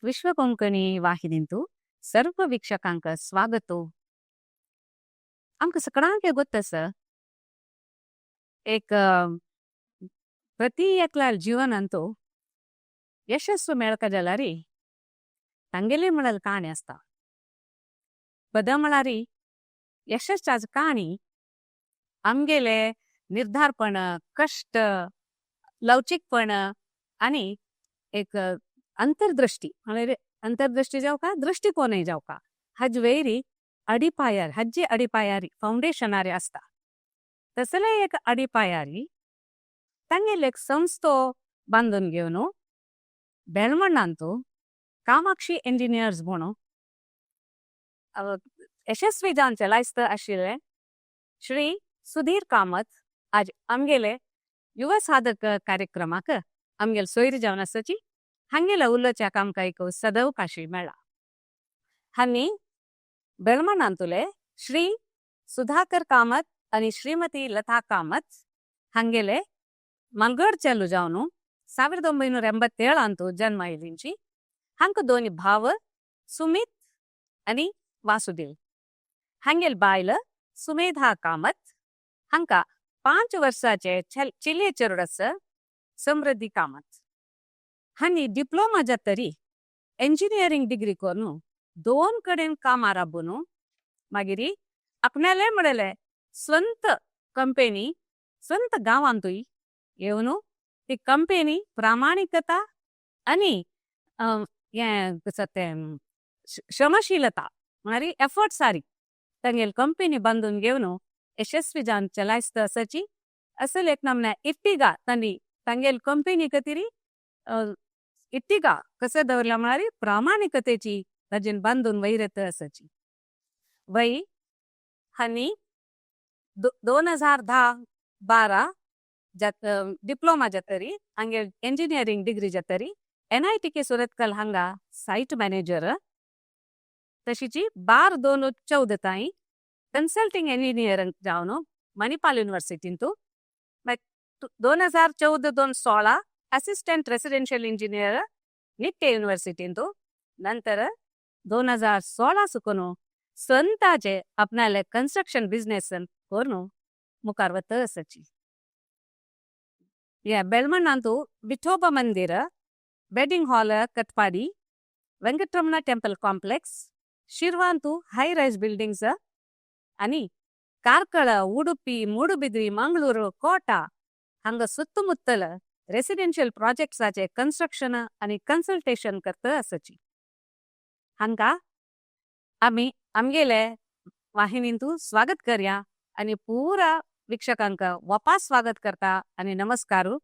विश्व कोंकणी वाहिनींतु सर्व वीक्षकांक स्वागत. आमकां सगळ्यांक गोत्त आसा, एक प्रति एकल्या जीवनांतु यशस्व मेळका जाल्यार तांगेली म्हळ्यार काणी आसता. पद म्हळ्यार यशस्वाची काणी आमगेले निर्धारपण, कश्ट, लवचीकपण आणि एक अंतर्दृष्टी, म्हळ्यार अंतर्दृष्टी जावका, दृष्टिकोनय जावका, हाजे वयरी अडिपायार हाजी अडिपायारी फावंडेशनारी आसता. तसले एक अडिपायारी तांगेले एक संस्थो बांदून घेवन बेळमणांतू कामाक्षी इंजिनियर्स म्हणून यशस्वी जावन चलायस्त आशिल्ले श्री सुधीर कामत आज आमगेले युवा साधक कार्यक्रमाक आमगेले सोयरी जावन आसाची. हांगेले उलोवच्या आमकां एक सदवकाशी मेळ्ळा. हांणी बेळमणांतुले श्री सुधाकर कामत आणि श्रीमती लता कामत हांगेले मंगळ चेलो जावन 1987 जन्म आयिल्लींची. हांकां दोनी भाव सुमित आनी वासुदेव. हांगेल बायल सुमेधा कामत. हांकां 5 वर्साचे चेले चेडूं आसा, समृद्धी कामत. हांणी डिप्लोमा जातरी इंजिनियरींग डिग्री करून दोन कडेन कामां राबून मागीर आपणाले म्हणले स्वंत कंपेनी स्वंत गांवांतूय येवन ती कंपेनी प्रामाणिकता आनी हें कसं तें श्रमशीलता, म्हळ्यार एफर्ट सारी तांगेली कंपेनी बांदून घेवन यशस्वी जावन चलायस्त आसाची. असल एक नमूने इर्टिगा तांणी तांगेली कंपेनी खातीर इर्टिगा कसं दवरला, म्हळ्यार प्रामाणिकतेची ताजेन बांदून वयर येता आसाची. वय हांणी 2010-12 जात डिप्लोमा जातरी, हांगे इंजिनियरींग डिग्री जातरी एनआयटीके सुरतकल हांगा सायट मॅनेजर, तशीची 12-2-14 ताई कन्सल्टिंग इंजिनियर जावन मणिपाल युनिव्हर्सिटींतू, 2014-2-16 असिस्टंट रेसिडेन्शियल इंजिनियर निट्टे युनिव्हर्सिटींतू, नंतर 2016 सुकून स्वंताचे आपणाले कन्स्ट्रक्शन बिझनेस करून मुखार वत आसाची. या बेळमणांतू विठोबा मंदिर, wedding hall Katpadi, Venkataramana temple complex, शिरवांतू high rise buildings आणि ಕಾರ್ಕಳ, ಉಡುಪಿ, ಮೂಡುಬಿದ್ರಿ, ಮಂಗಳೂರು, ಕೋಟ हांगा सुत्तमुत्तल रेसिडेन्शियल प्रोजेक्ट्साचे कन्स्ट्रक्शन आणि कन्सल्टेशन करता आसाची. हांका आमी आमगेले वाहिनींतू स्वागत करया आणि पुरा वीक्षकांक वापस स्वागत करता आणि नमस्कारू.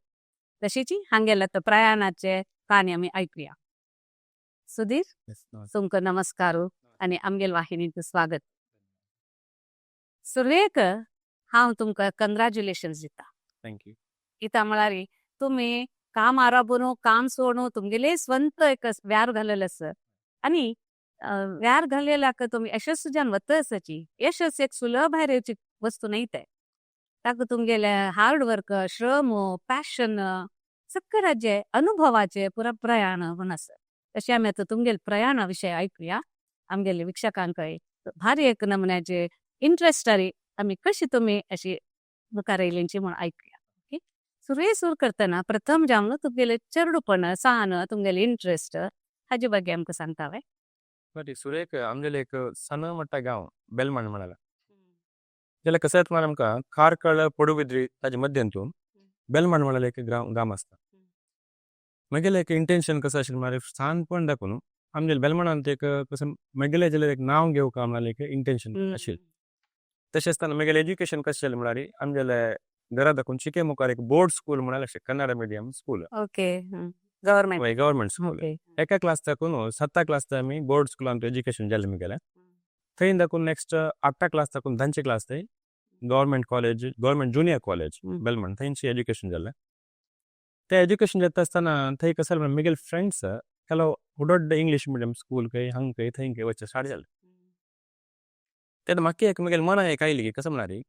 तशीची हांगेले तो प्रयाणाचे काणी आमी ऐकूया. सुधीर, तुमकां नमस्कारू आणि आमगेल वाहिनींत स्वागत. सुरवेक हांव तुमकां कंग्रॅच्युलेशन्स दिता. Thank you. कित्या म्हळ्यार तुमी काम आराबून, काम सोडून तुमगेले स्वंत एक व्यार घालेले आसा आणि व्यार घालेल्याक तुमी यशस्वी जावन वता आसाची. यशस एक सुलभ भायर येवची वस्तू न्हय. ते ताका तुमगेले हार्ड वर्क, श्रम, पॅशन, सगळ्याचे अनुभवाचे पुरा प्रयाण म्हूण आसा. तशें आमी आतां तुमगेले प्रयाणा विशय ऐकूया. आमगेले वीक्षकांकय भारी एक नमुन्याचे इंट्रस्ट आमी कशी तुमी अशी मुखार येयलींची म्हूण ऐकूया. ओके, सुरवे सुरू करतना प्रथम जावन तुमगेले चेडूपण सान, तुमगेले इंट्रस्ट हाजे ಬಗ್ಗೆ आमकां सांगता वे? बरी, सुरेख, आमगेले एक सण मोठा गांव बेलमण म्हणाला जाल्यार कसं येता आमकां कार्कळ, पडुबिद्री ताजे मध्यंतून बेलमण म्हळ्यार एक गांव आसता. म्हगेलें एक इंटेन्शन कसं आशिल्लें म्हळ्यार ल्हानपण दाखोवन आमगेले बेलमणांत एक कसं म्हगेलें जाल्यार एक नांव घेवका म्हळ्यार एक इंटेन्शन आशिल्लें. तशें आसतना म्हगेलें एज्युकेशन कशें जालें म्हळ्यार आमगेले घरा दाखोवन चिके मुखार एक बोर्ड स्कूल म्हळ्यार अशें Kannada medium school. Okay, government. हय, गव्हर्मेंट स्कूल. एका क्लास दाखोवन साता क्लास आमी बोर्ड स्कुलांत एज्युकेशन जालें म्हगेलें. थंय दाखोवन नेक्स्ट आठा क्लास दाखोवन 10चे क्लास थंय government college, government junior college Belman, थंयची एज्युकेशन जालें. ते एज्युकेशन जाता आसतना थंय कसं जालें, म्हगेले फ्रेंड्स ಕೆಲವು ದೊಡ್ಡ इंग्लीश मिडियम स्कूल खंय, हांग खंय, थंय खंय वचचें स्टार्ट जालें. तेन्ना म्हाका एक म्हगेले मना एक आयली की कसं म्हळ्यार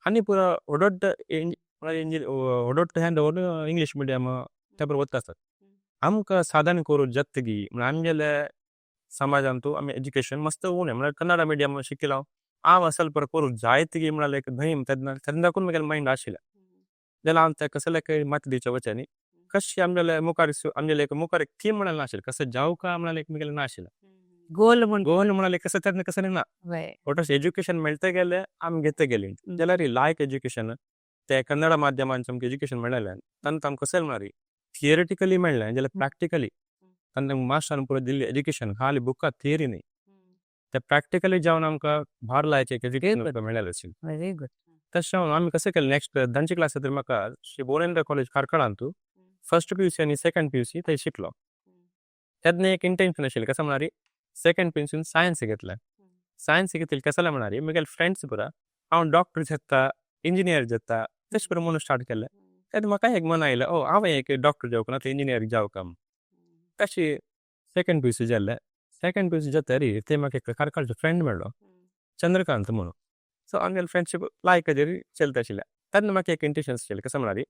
आनी पुरो दೊಡ್ಡ म्हळ्यार दೊಡ್ಡ हँड ओवर इंग्लीश मिडियम त्या बरोबर वता आसतात. आमकां साधन करूं जातगी म्हळ्यार आमगेले समाजांतू आमी एज्युकेशन मस्त उणें म्हळ्यार कन्नडा मिडियम शिकिल्लो हांव हांव असल पर करूं जायतगी म्हळ्यार एक ड्रीम तेन्ना तेन्नाकून म्हगेलें मायंड आशिल्लें जाल्यार हांव तेका कसले मत दिवचे वचनी कशें आमगेले मुखार आमगेले एक मुखार एक थीम म्हळ्यार नाशिल्लें कसं जावं का म्हळ्यार एक म्हगेलें नाशिल्लें. गोल म्हण. गोल म्हळ्यार कसं तेन्ना कसं ना. ಒಟ್ಟು ಎಜುಕೇಶನ್ मेळते गेले आमी घेते गेली जाल्यार लायक एज्युकेशन ते कन्नड माध्यमांत आमकां एज्युकेशन मेळ्ळें तांकां आमकां कशें म्हळ्यार थियरिटिकली मेळ्ळें जाल्यार प्रॅक्टिकली तांकां मास्टरान पुरो दिल्ली एज्युकेशन खाली बुका थियरी न्ही ते प्रॅक्टिकली जावन आमकां भार लायचें एज्युकेशन मेळ्ळें आशिल्लें. Very good. तशें आमी कशें केलें नेक्स्ट धांची क्लास जातकीर म्हाका श्री भुवनेंद्र कॉलेज कार्कळांतू फर्स्ट पीयूसी आनी सेकंड पीयूसी थंय शिकलो. तेन्ना एक इंटेन्शन आशिल्लें कसं म्हळ्यार सेकंड पीयूसीन सायन्स घेतलें. सायन्स घेतली कसले म्हळ्यार म्हगेले फ्रेंड्स पुरा हांव डॉक्टर जाता इंजिनियर जाता तशें करून म्हणून स्टार्ट केलें. तेन्ना म्हाका एक मन आयलें ओ हांवें एक डॉक्टर जावंक ना इंजिनियर जावंक म्हूण. तशी सेकंड पीयूसी जालें. सेकंड पीयूसी जातरी ते म्हाका एक कार्कळचो फ्रेंड मेळ्ळो चंद्रकांत म्हणून. सो आमगेले फ्रेंडशीप लायक हाजेर चलता आशिल्लें. तेन्ना म्हाका एक इंटेन्शन आशिल्लें कसं म्हळ्यार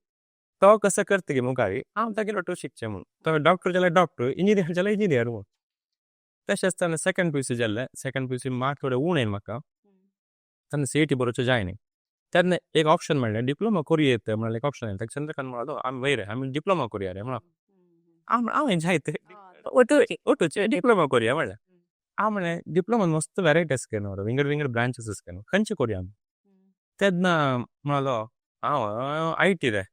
तो कसो करता मुखार हांव तागेले वांटो शिकचें म्हणून. तो डॉक्टर जाल्यार डॉक्टर इंजिनियर जाल्यार इंजिनियर म्हणून. तशें आसतना सेकंड पीयूसी जालें. सेकंड पीयूसी मार्क थोडे उणें येयले म्हाका. तेन्ना सीईटी बरोवचें जायना. तेन्ना एक ऑप्शन मेळ्ळें डिप्लोमा करूं येता म्हळ्यार एक ऑप्शन आयलें. ताका चंद्रकांत म्हळालो आमी वयर आमी डिप्लोमा करुया रे म्हणलो. हांव जायत ಒಟ್ಟು ಡಿಪ್ಲೊಮಾ ಕೊರಿಯಾ म्हणलें. हांव म्हणलें डिप्लोमान मस्त वेरायटी आसता न्हू विंगड विंगड ब्रांचीस आसता न्हू खंयचे करुया आमी. तेन्ना म्हळालो हांव IT रे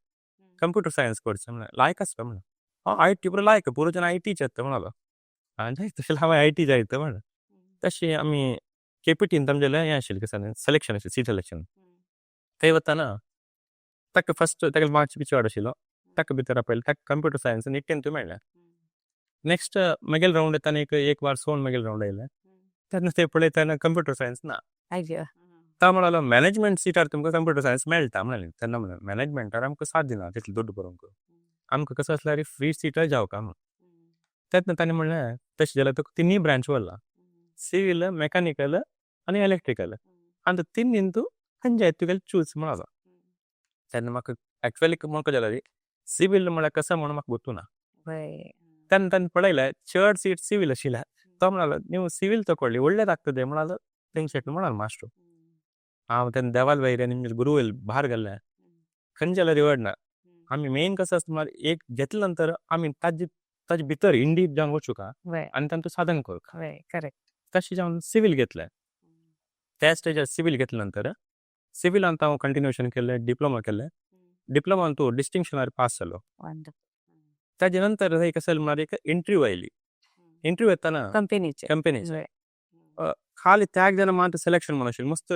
कंप्युटर सायन्स कोर्स म्हणलें लायक आसता म्हणलें. हांव IT पुरो लायक पुरो जण आयटीच येता म्हणालो. जायत जाल्यार हांव IT जायत म्हणलें. तशें आमी केपीटीन आमगेलें हें आशिल्लें कशें सिलेक्शन आशिल्लें सीट सिलेक्शन. थंय वतना ताका फर्स्ट ताका मार्क्स बी चड आशिल्लो ताका भितर आपयलें ताका कंप्युटर सायन्स निट्टेंतूय मेळ्ळें. नेक्स्ट म्हगेले रावंड येतना एक एक वार सोडून म्हगेले रावंड आयलें तेन्ना ते पळयतना कंप्युटर सायन्स ना. तो म्हणालो मॅनेजमेंट सिटार तुमकां कंप्युटर सायन्स मेळटा म्हणलें. तेन्ना म्हणलें मॅनेजमेंटार आमकां साध्य ना तितले दुड्ड भरूंक आमकां कसो आसल्यार फ्री सीटार जावका म्हणून. तेन्ना ताणें म्हणलें तशें जाल्यार तुका तिनूय ब्रांच व्हरला सिवील मेकॅनिकल आनी इलेक्ट्रिकल आनी तिन्नीन तूं खंयचे तुगेलें चूज म्हणालो. तेन्ना म्हाका एक्चुअली म्हाका जाल्यार सिवील म्हळ्यार कसो म्हणून म्हाका गोत्तू ना. तेन्ना ताणें पळयलें चड सीट सिवील आशिल्लें तो म्हणालो ನೀವು ಸಿವಿಲ್ ತಕೊಳ್ಳಿ ಒಳ್ಳೇದಾಗ್ತದೆ म्हणालो. तेंचे म्हणालो मास्टर. हांव तेन्ना देवाल वयर आनी गुरू भार घाल्लें खंयचे जाल्यार रिवड ना. आमी मेन कसं आसता म्हळ्यार एक घेतले नंतर आमी ताजे ताजे भितर इन डीप जावन वचूंक आनी तांतूं साधन करूंक. करेक्ट. तशें जावन सिवील घेतलें. त्या स्टेजार सिवील घेतले नंतर सिविलांत हांव कंटिन्युएशन केलें डिप्लोमा केलें. डिप्लोमान तूं डिस्टिंक्शनार पास जालो. ताजे नंतर एक कसं म्हळ्यार एक इंटरव्यू आयली. इंटरव्यू येताना कंपनीचे कंपनीचे खाली त्याग जण मात्र सिलेक्शन म्हणून आशिल्लें मस्त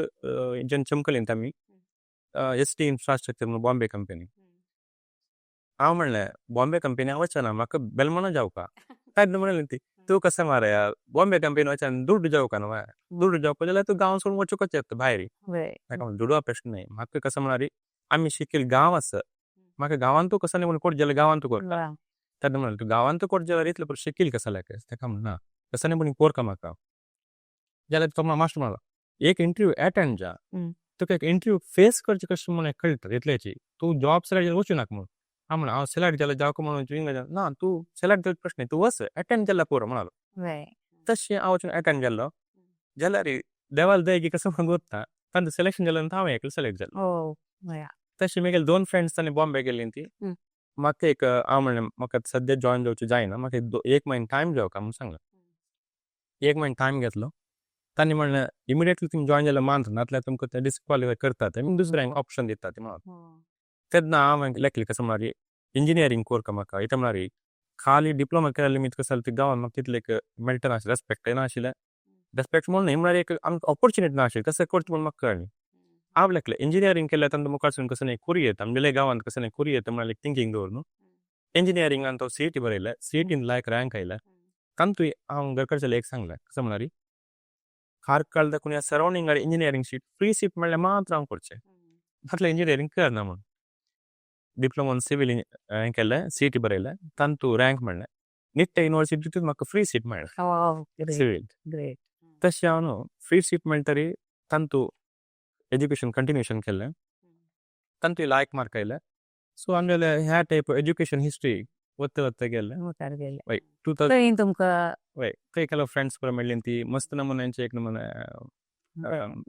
जन चमकलींत आमी एस टी इन्फ्रास्ट्रक्चर म्हणून बॉम्बे कंपनी. हांव म्हणलें बॉम्बे कंपनी हांव वचना म्हाका बेलमोना जावका. तेन्ना म्हणलें ती तूं कसं मारया बॉम्बे कंपनी वचना दुड्ड जावका न्हू दुड्ड जावपा जाल्यार तूं गांव सोडून वचूंकच येता भायर. ताका म्हणलें दुडवा प्रश्न न्हय म्हाका कसं म्हळ्यार आमी शिकील गांव आसा म्हाका गांवांतू कसं न्ही म्हणून कोण जाल्यार गांवांतू करता. तेन्ना म्हणलें तूं गांवांतू कोण जाल्यार इतलें पुरो शिकील कसं लायक ताका म्हणलें ना कसं न्ही पूण कोरका म्हाका. जाल्यार तो मास्टर म्हणलो एक इंटरव्यू एटेंड जा तुका एक इंटरव्यू फेस करचें कशें म्हणून कळटा इतल्याची तूं जॉब सिलेक्ट जाल्यार वचूं नाका म्हणून. हांव म्हणलें हांव सिलेक्ट जाल्यार जावका म्हणून ना तूं सिलेक्ट जावचो प्रश्न तूं वच एटेंड जाल्यार पुरो म्हणालो. तशें हांव वचून एटेंड जाल्लो जाल्यार देवाल दयेक कसो म्हणून गोत्ता तांचें सिलेक्शन जालें नंतर हांव एकलो सिलेक्ट जालो. तशें म्हगेले दोन फ्रेंड्स तांणी बॉम्बे गेल्ली ती म्हाका एक हांव म्हणलें म्हाका सद्या जॉयन जावचें जायना म्हाका एक म्हयनो टायम जावका म्हणून सांगलें. एक म्हयनो टायम घेतलो तांणी म्हणलें इमिडिएटली तुमी जॉयन जाल्यार मानता नातल्यार तुमकां ते डिस्क्वॉलिफाय करतात ते दुसऱ्यांक ऑप्शन दितात ते म्हणून. तेन्ना हांव लेखलें कसं म्हळ्यार इंजिनियरींग कोरका म्हाका इतलें म्हळ्यार खाली डिप्लोमा केलें मीत कसं जालें ते गांवांत म्हाका तितलें एक मेळटा नाशिल्लें रेस्पेक्ट नाशिल्लें. रेस्पेक्ट म्हणून न्ही म्हळ्यार एक आमकां ऑपॉर्च्युनिटी नाशिल्ली कसं करचें म्हूण म्हाका कळ्ळें. हांव लेखलें इंजिनियरींग केल्यार तांकां मुखार कसं न्ही करूं येता आमगेल्या गांवांत कसं न्ही करूं येता म्हळ्यार एक थिंकींग दवर न्हू. इंजिनियरिंगान तो सीईटी बरयलें सीईटीन लायक रँक आयले तातूंत हांव घरकडच्यान एक सांगलें कसं म्हळ्यार कार्कळ दाखून ह्या सरावंडिंगार इंजिनियरींग सीट फ्री सीट मेळ्ळें मात्र हांव करचें नातल्यार इंजिनियरींग करना म्हूण. डिप्लोमा सिवील हें केलें सीईटी बरयलें तातूंत रँक मेळ्ळें निट्टे युनिवर्सिटींतूच म्हाका फ्री सीट मेळ्ळें सिवील. तशें हांव न्हू फ्री सीट मेळटरी तातूंत एज्युकेशन कंटिन्युएशन केलें तातूंत लायक मार्क आयले. सो आमगेले ह्या टायप एज्युकेशन हिस्ट्री वता वता गेले. मुखार गेले. वय, 2000. थंय तुमकां वय, थंय ಕೆಲವು फ्रेंड्स पुरा मेळ्ळी ती मस्त नमुन्यांचे एक नमुने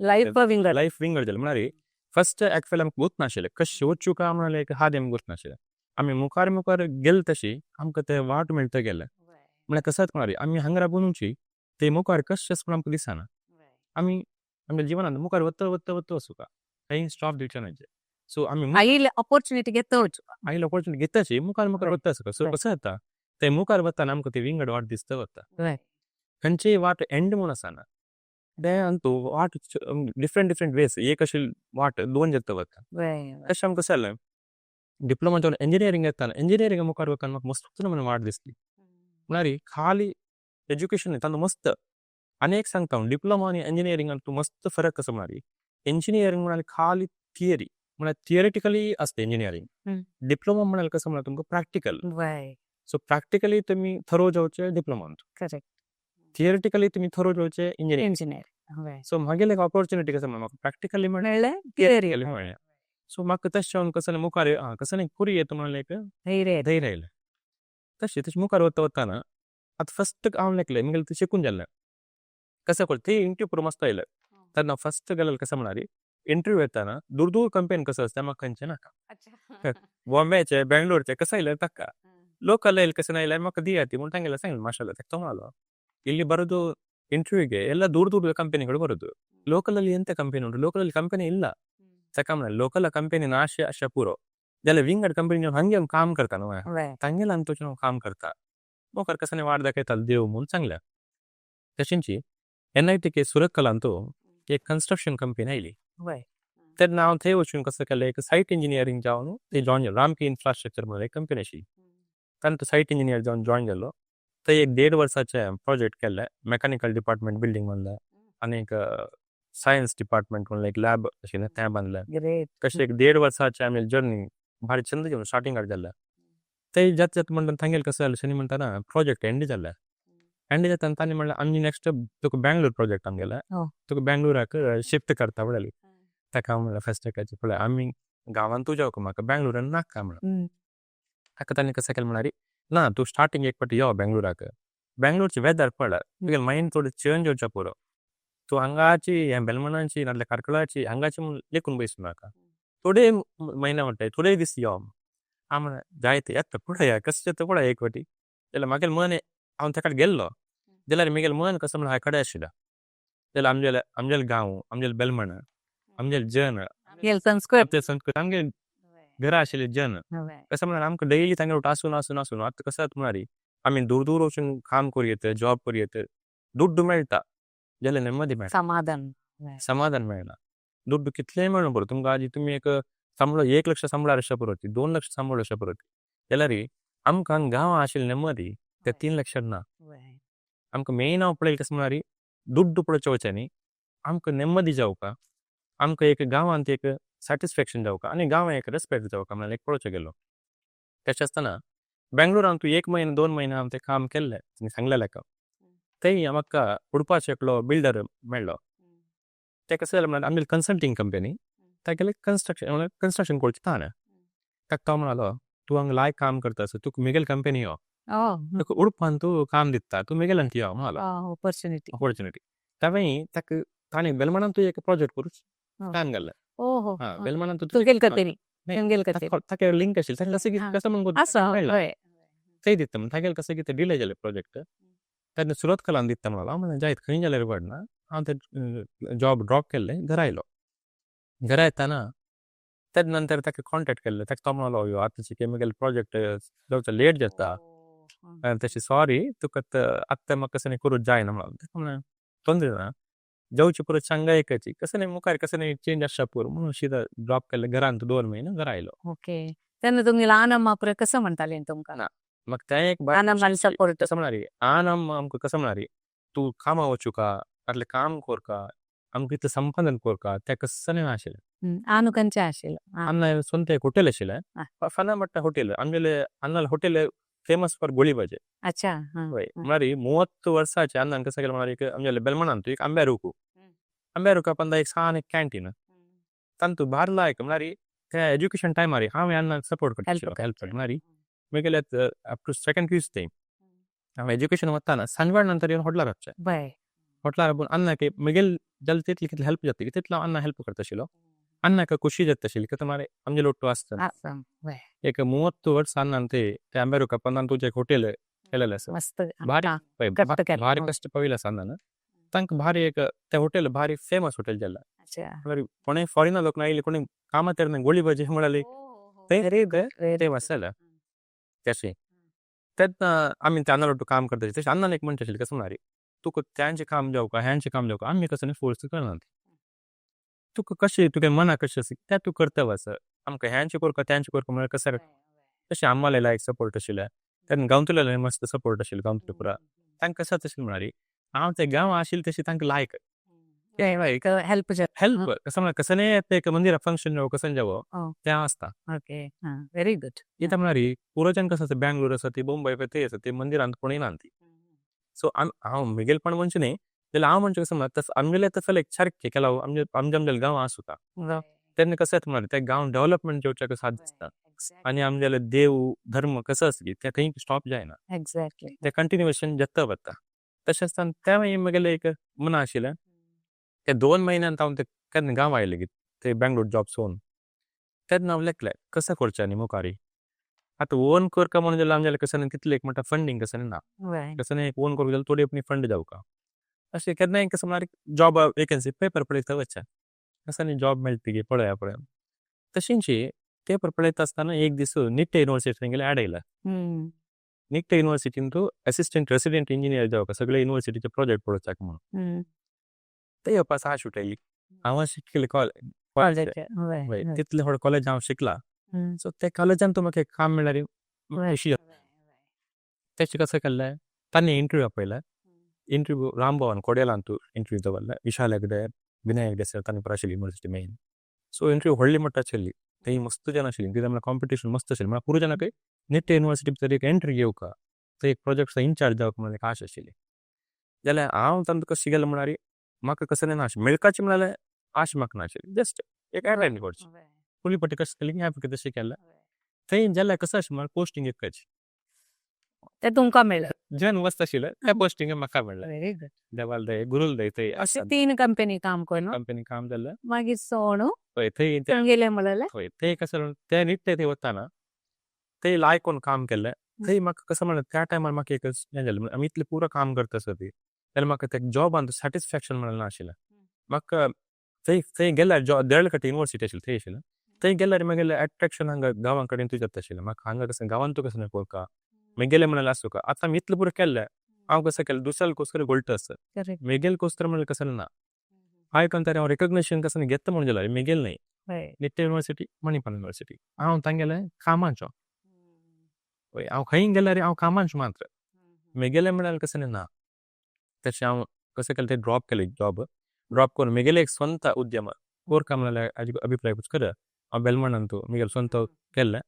लायफ विंगड. लायफ विंगड जालें. म्हळ्यार फस्ट एक्चुअली आमकां गोत नाशिल्लें कशें वचूं काय म्हळ्यार एक हाद आमकां गोत नाशिल्लें. आमी मुखार मुखार गेले तशी आमकां ते वाट मेळटा गेले. म्हळ्यार कसं म्हळ्यार आमी हांगा राबून ते मुखार कशें म्हूण आमकां दिसना. आमी आमच्या जिवनात मुखार वता वता वता वचूं काही स्टॉप दिवचें न्हय. सो आमी आयिल्ले ऑपॉर्च्युनिटी घेता वचूं. आयिल्ले ऑपॉर्च्युनिटी घेताची मुखार मुखार वता आसता. सो कसं जाता ते मुखार वताना आमकां ती विंगड वाट दिसता वता. खंयचीय वाट एंड म्हूण आसना. ते अंतू वाट डिफरंट डिफरंट वेज एक अशी वाट दोन जाता वता. तशें आमकां कशें जालें डिप्लोमा जावन इंजिनियरींग येताना इंजिनियरींग मुखार वताना म्हाका मस्त नमुने वाट दिसली. म्हळ्यार खाली एज्युकेशन तांकां मस्त आनी एक सांगता हांव डिप्लोमा आनी इंजिनियरींगान तूं मस्त फरक कसो म्हळ्यार इंजिनियरींग म्हळ्यार खाली थियरी म्हळ्यार थियरिटिकली आसता इंजिनियरींग. डिप्लोमा म्हळ्यार कसं म्हळ्यार तुमकां प्रॅक्टिकल. सो प्रॅक्टिकली तुमी थरो जावचे डिप्लोमांत. थियरिटिकली तुमी थरो जावचे इंजिनियरींग. इंजिनियर. सो म्हागेले एक ऑपॉर्च्युनिटी कसं म्हाका प्रॅक्टिकली मेळ्ळें थियरी मेळ्ळें. सो म्हाका तशें जावन कसं मुखार कसं न्ही करूं येता म्हणलें एक धैर्य. धैर्य आयलें. तशें तशें मुखार वता वताना आतां फस्ट हांव लेखलें म्हगेलें तें शिकून जालें. कसं कळ ते इंटरव्यू पुरो मस्त आयले. तेन्ना फस्ट गेलें कसं म्हळ्यार इंटरव्यू येताना दूर दूर कंपेनी कसं आसता म्हाका खंयचें नाका. बॉम्बेचे बेंगलोरचे कसं आयलें ताका लोकल आयले कसं आयले म्हाका दिया ती म्हूण तांगेलें सांगलें माशाल्ला ताका तो म्हणालो ಇಲ್ಲಿ ಬರೋದು ಇಂಟರ್ವ್ಯೂಗೆ ಎಲ್ಲ ದೂರ ದೂರದ ಕಂಪನಿಗಳು ಬರೋದು, ಲೋಕಲಲ್ಲಿ ಎಂತ ಕಂಪನಿ ಉಂಟು, ಲೋಕಲಲ್ಲಿ ಕಂಪನಿ ಇಲ್ಲ. ताका म्हणलें लोकल कंपनी ना अशें अशें पुरो जाल्यार विंगड कंपनी हांगे काम करता न्हू तांगेले आमी काम करता मुखार कसं वाट दाखयतालो देव म्हूण सांगलें. तशेंची NITK सुरतकलांतू एक कन्स्ट्रक्शन कंपनी आयली. तेन्ना हांव थंय वचून कसं केलें एक सायट इंजिनियरींग जावन थंय जॉयन जालो. रामकी इन्फ्रास्ट्रक्चर म्हणून एक कंपनी आशिल्ली तांतूं सायट इंजिनियर जावन जॉयन जालो. थंय एक 1.5 वर्साचें प्रोजेक्ट केल्लें मेकॅनिकल डिपार्टमेंट बिल्डींग बांदलें आनी एक सायन्स डिपार्टमेंट म्हणून एक लॅब आशिल्लें तें बांदलें. कशें एक 1.5 वर्साचें आमी जर्नी भारी चंद जेवन स्टार्टिंगाक जाल्लें. थंय जाता जाता म्हणटा तांगेलें कसं जालें शनी म्हणटाना प्रोजेक्ट एंड जालें. एंड जाता तांणी म्हणलें आमी नेक्स्ट तुका बँगलोर प्रोजेक्ट आमगेलें तुका बँगलोराक शिफ्ट करता म्हणली. ताका हांव म्हणलें फस्ट एकाचें पळय आमी गांवांतूय जावंक म्हाका बँगलोरान नाका म्हणलें. ताका तांणी कसं केलें म्हळ्यार ना तूं स्टार्टींग एक फावटी यो बँगलोराक, बँगलोरचें वेदर पळय तुगेलें मायंड थोडें चेंज जावचें पुरो, तूं हांगाची हें बेलमणाची नाल्यार कार्कळाची हांगाची म्हूण लेखून बसूं नाका, थोडे म्हयने म्हणटाय थोडे दीस यो. हांव म्हणलें जायते येता पळया कशें जाता पळया एक फावटी. जाल्यार म्हागेलें मन हांव ताका गेल्लो जाल्यार म्हगेलें मन कसो म्हणल्यार हाय कडेन आशिल्लें. जाल्यार आमगेले आमगेले गांव आमगेले बेलमण आमगेले जन संस्कृत संस्कृत आमगेले घरा आशिल्ले जन कसं म्हळ्यार आमकां डेली तांगेर आसून आसून आसून आतां कसं जाता म्हळ्यार आमी दूर दूर वचून काम करूं येता जॉब करूं येता दुड्डू मेळटा जाल्यार नेमदी मेळटा समाधान समाधान मेळना. दुड्डू कितलेंय मेळूं पुरो तुमकां आजी तुमी एक सांबाळ 1 लक्ष सांबाळ्यार अशें पुरो 2 लक्ष सांबाळ अशें पुरो जाल्यार आमकां गांवां आशिल्ले नेमदी ते 3 लक्षां ना. आमकां मेन हांव पळयलें कसं म्हळ्यार दुड्डू पळोवचें वचचें न्ही, आमकां नेमदी जावका, आमकां एक गांवांत एक सॅटिस्फॅक्शन जावका आनी गांवां एक रेस्पेक्ट जावका म्हळ्यार एक पळोवचें गेलो. तशें आसतना बेंगलोरान तूं 1 म्हयनो 2 म्हयने हांव तें काम केल्लें तुमी सांगलेलें थंय म्हाका उडपाचो एकलो बिल्डर मेळ्ळो. तें कसं जालें म्हळ्यार आमगेली कन्सल्टींग कंपनी तागेलें कन्स्ट्रक्शन म्हणल्यार कन्स्ट्रक्शन करचें ताणें. ताका तो म्हणालो तूं हांगा लायक काम करता आसा तुका म्हगेली कंपनी यो, तुका उडपान तूं काम दिता तूं म्हगेल्यान यो म्हणालो. ऑपॉर्च्युनिटी ऑपॉर्च्युनिटी तांवें ताका ताणें बेलमणान तूं एक प्रोजेक्ट करूं काम घालें. हां बेलमणान तूं तुगेल करतली तुमगेल करतली ताका लिंक आशिल्लें ताका कसं कसं म्हूण आसा हय थंय दिता म्हण तागेलें कसं कितें डिले जालें प्रोजेक्ट तेन्ना सुरतकलान दिता म्हणालो. हांव म्हणलें जायत खंय जाल्यार पडना हांव तें जॉब ड्रॉप केल्लें घरा आयलो. घरा येताना तेजे नंतर ताका कॉन्टेक्ट केल्लें ताका तो म्हणालो यो आतां म्हगेलें प्रोजेक्ट जावचो लेट जाता तशें सॉरी तुका आतां म्हाका कसं करूं जायना म्हणलो. ताका म्हणलें तोंदरे ना जावचे पुरो सांगा एकाची कसं न्ही मुखार कसं न्ही चेंज आसता पुरो म्हणून शिदा ड्रॉप केल्लें घरांत 2 म्हयने घरा आयलो. ओके तेन्ना तुमी ल्हान अम्मा पुरो कसं म्हणटालें तुमकां? ना म्हाका तें एक आनंदान सपोर्ट कसं म्हळ्यार आनंद आमकां कसं म्हळ्यार तूं कामां वचूका नातल्यार काम करका आमकां इतलें संपादन करका तें कसं न्ही आशिल्लें. आनु खंयचें आशिल्लें? आमना स्वंत एक हॉटेल आशिल्लें फना मट्टा हॉटेल आमगेले अन्नाल हॉटेल फेमस फॉर गोळी भाजी. अच्छा. हय म्हळ्यार 30 वर्साचे अन्नान कसं केलें म्हळ्यार आमगेले बेलमणांत एक आंब्या रुकू आंब्या रुका पंदा एक सान एक कॅन्टीन तांतू भार लायक म्हळ्यार ते एज्युकेशन टायमार हांवें अन्नाक सपोर्ट करता हेल्प करता म्हळ्यार म्हगेले अप टू सेकंड क्यूज ते हांव एज्युकेशन वताना सांजवाड नंतर येवन हॉटलार रावचें. हॉटलार राबून अन्नाक म्हगेल जाल्यार तितली कितली हेल्प जाता तितलो हांव अन्ना हेल्प करता आशिल्लो. अन्नाक खुशी जाता आशिल्ली की मारे आमचे लोट्टू आसता. एक 30 वर्स अन्नान ते ते आंबेरुका पंदान तुजें एक हॉटेल केलेलें आसा. मस्त. भारी. कष्ट केलें. भारी कश्ट पविले आसा अन्नान. तांकां भारी एक ते हॉटेल भारी फेमस हॉटेल जाल्लें. कोणें फॉरेनर लोक आयले कोणी कामातेर गोळी भाजी म्हळ्यार ते व्हेरी गुड. फेमस जालें तशें. तेन्ना आमी त्या अन्ना काम करता तशें अन्नान एक म्हणटा आशिल्लें कसं म्हळ्यार तुका त्यांचें काम जावं का ह्यांचें काम जावं का आमी कसं फोर्स करना. तुका कशें तुगे मना कशें आसा तें तूं करता आसा. आमकां ह्यांचें करका त्यांचें करका म्हळ्यार कसं तशें आम्हाला लायक सपोर्ट आशिल्लें. तेन्ना गांवतले मस्त सपोर्ट आशिल्लो गांवतले पुरा. तांकां कसं आशिल्लें म्हळ्यार हांव ते गांव आशिल्लें तशें तांकां लायक हेल्प. हेल्प कसं म्हळ्यार कसं ते एक मंदिरा फंक्शन जावं कसं जावं तें आसता. Okay, very good. कित्याक म्हळ्यार पुरोजन कसं आसा बँगलोर आसा ती मुंबय ते आसा ती मंदिरांत कोणूय ना ती. सो हांव म्हगेलपण म्हणचें न्ही जाल्यार हांव म्हणचें कसं म्हळ्यार तसो आमगेलें तसो एक सारकें केला आमचे आमचे आमगेले गांव आसा तेन्ना कसं येता म्हळ्यार ते गांव डेव्हलपमेंट जेवच्याक साथ दिसता आनी आमगेले देव धर्म कसो आसा की ते थंय स्टॉप जायना. ते कंटिन्युएशन जाता वता. तशें आसतना तें मागीर म्हगेलें एक मना आशिल्लें ते 2 म्हयन्यान हांव ते केन्ना गांव आयलें की ते बँगलोर जॉब सोडून तेन्ना हांव लेखलें कसं करचें न्ही मुखारी. आतां ओन करका म्हणून जाल्यार आमगेलें कसं तितलें एक म्हणटा फंडींग कसं ना. कसं एक ओन करूंक जाल्यार थोडी आपली फंड जावका. अशें केन्नाय कसं म्हळ्यार जॉब वेकन्सी पेपर पळयता वचचें कसं न्ही जॉब मेळटा की पळया पळया. तशेंच पेपर पळयता आसतना एक दीस निट्टे युनिवर्सिटी गेले एड आयला. निट्टे युनिवर्सिटीन तूं असिस्टंट रेसिडेंट इंजिनियर जावका सगळे युनिवर्सिटीचे प्रोजेक्ट पळोवच्याक म्हणून. ते येवपाक आश उठयली. हांव शिकले कॉलेज तितलें व्हड कॉलेज हांव शिकला. सो ते कॉलेजान तूं म्हाका एक काम मेळ्ळ्यार खुशी जाता. तेचें कसं केल्लें तांणी इंटरव्यू आपयलें. इंटरव्यू रामभवन कोडेलान तूं इंटरव्यू दवरलें. विशाल हेगडे विनय हेगडे सर तांणी पुरा आशिल्ली युनिवर्सिटी मेन. सो इंटरव्यू व्हडली मोठी आशिल्ली. थंय मस्त जाण आशिल्ली कित्याक म्हळ्यार कॉम्पिटिशन मस्त आशिल्लें म्हळ्यार पुरो जाणांक निट्टे युनिवर्सिटी भितर एक एंट्री घेवका थंय एक प्रोजेक्ट इन्चार्ज जावका म्हणून एक आश आशिल्ली. जाल्यार हांव तांकां कशें गेलें म्हळ्यार म्हाका कसलें ना आशिल्लें मेळपाचें म्हळ्यार आश म्हाका नाशिल्ली जस्ट एक अटेंड करचें. फुडली पटी कशें केली ह्या पटी तशें केलें. थंय जाल्यार कसं आशिल्लें म्हळ्यार पोस्टींग एकच. ते तुमकां मेळ्ळें. जेन्ना वचता आशिल्लें तें पोस्टींग म्हाका मेळ्ळें. Very good. देवाल दये गुरूल दये थंय अशें 3 कंपनी काम करून कंपनी काम जालें. मागीर सोणू हय थंय गेले म्हणलें. हय थंय कसं ते निट्टे थंय वताना थंय लायक काम केल्लें. थंय म्हाका कसं म्हणलें त्या टायमार म्हाका एक हें जालें आमी इतलें पुरो काम करता आसता ती जाल्यार म्हाका ते जॉबान सॅटिस्फॅक्शन म्हणलें नाशिल्लें. म्हाका थंय थंय गेल्यार जॉब देरळकट्टे युनिवर्सिटी आशिल्ली थंय आशिल्लें. थंय गेल्यार म्हगेलें एट्रेक्शन हांगा गांवां कडेन थंय जाता आशिल्लें. म्हाका हांगा कसं गांवांत तूं कसं पळोवका म्हगेलें म्हणल्यार आसूं का आतां आमी इतलें पुरो केल्लें हांव कसं केलें दुसऱ्याक कोसकर गोल्ट आसा. म्हगेलें कोसतर म्हणल्यार कसं ना. हांव कंतारी हांव रेकग्नेशन कसं घेता म्हणून जाल्यार म्हगेलें न्हय. निट्टे युनिवर्सिटी मणिपाल युनिवर्सिटी हांव तांगेलें कामाचो. हय हांव खंय गेल्यार हांव कामाचो मात्र. म्हगेलें म्हणल्यार कसं ना. तशें हांव कसं केलें ते ड्रॉप केलें जॉब. ड्रॉप करून म्हगेलें एक स्वंत उद्यम कोरका म्हणल्यार हाजे अभिप्राय कर हांव बेलमणान तूं म्हगेलें स्वंत केल्लें.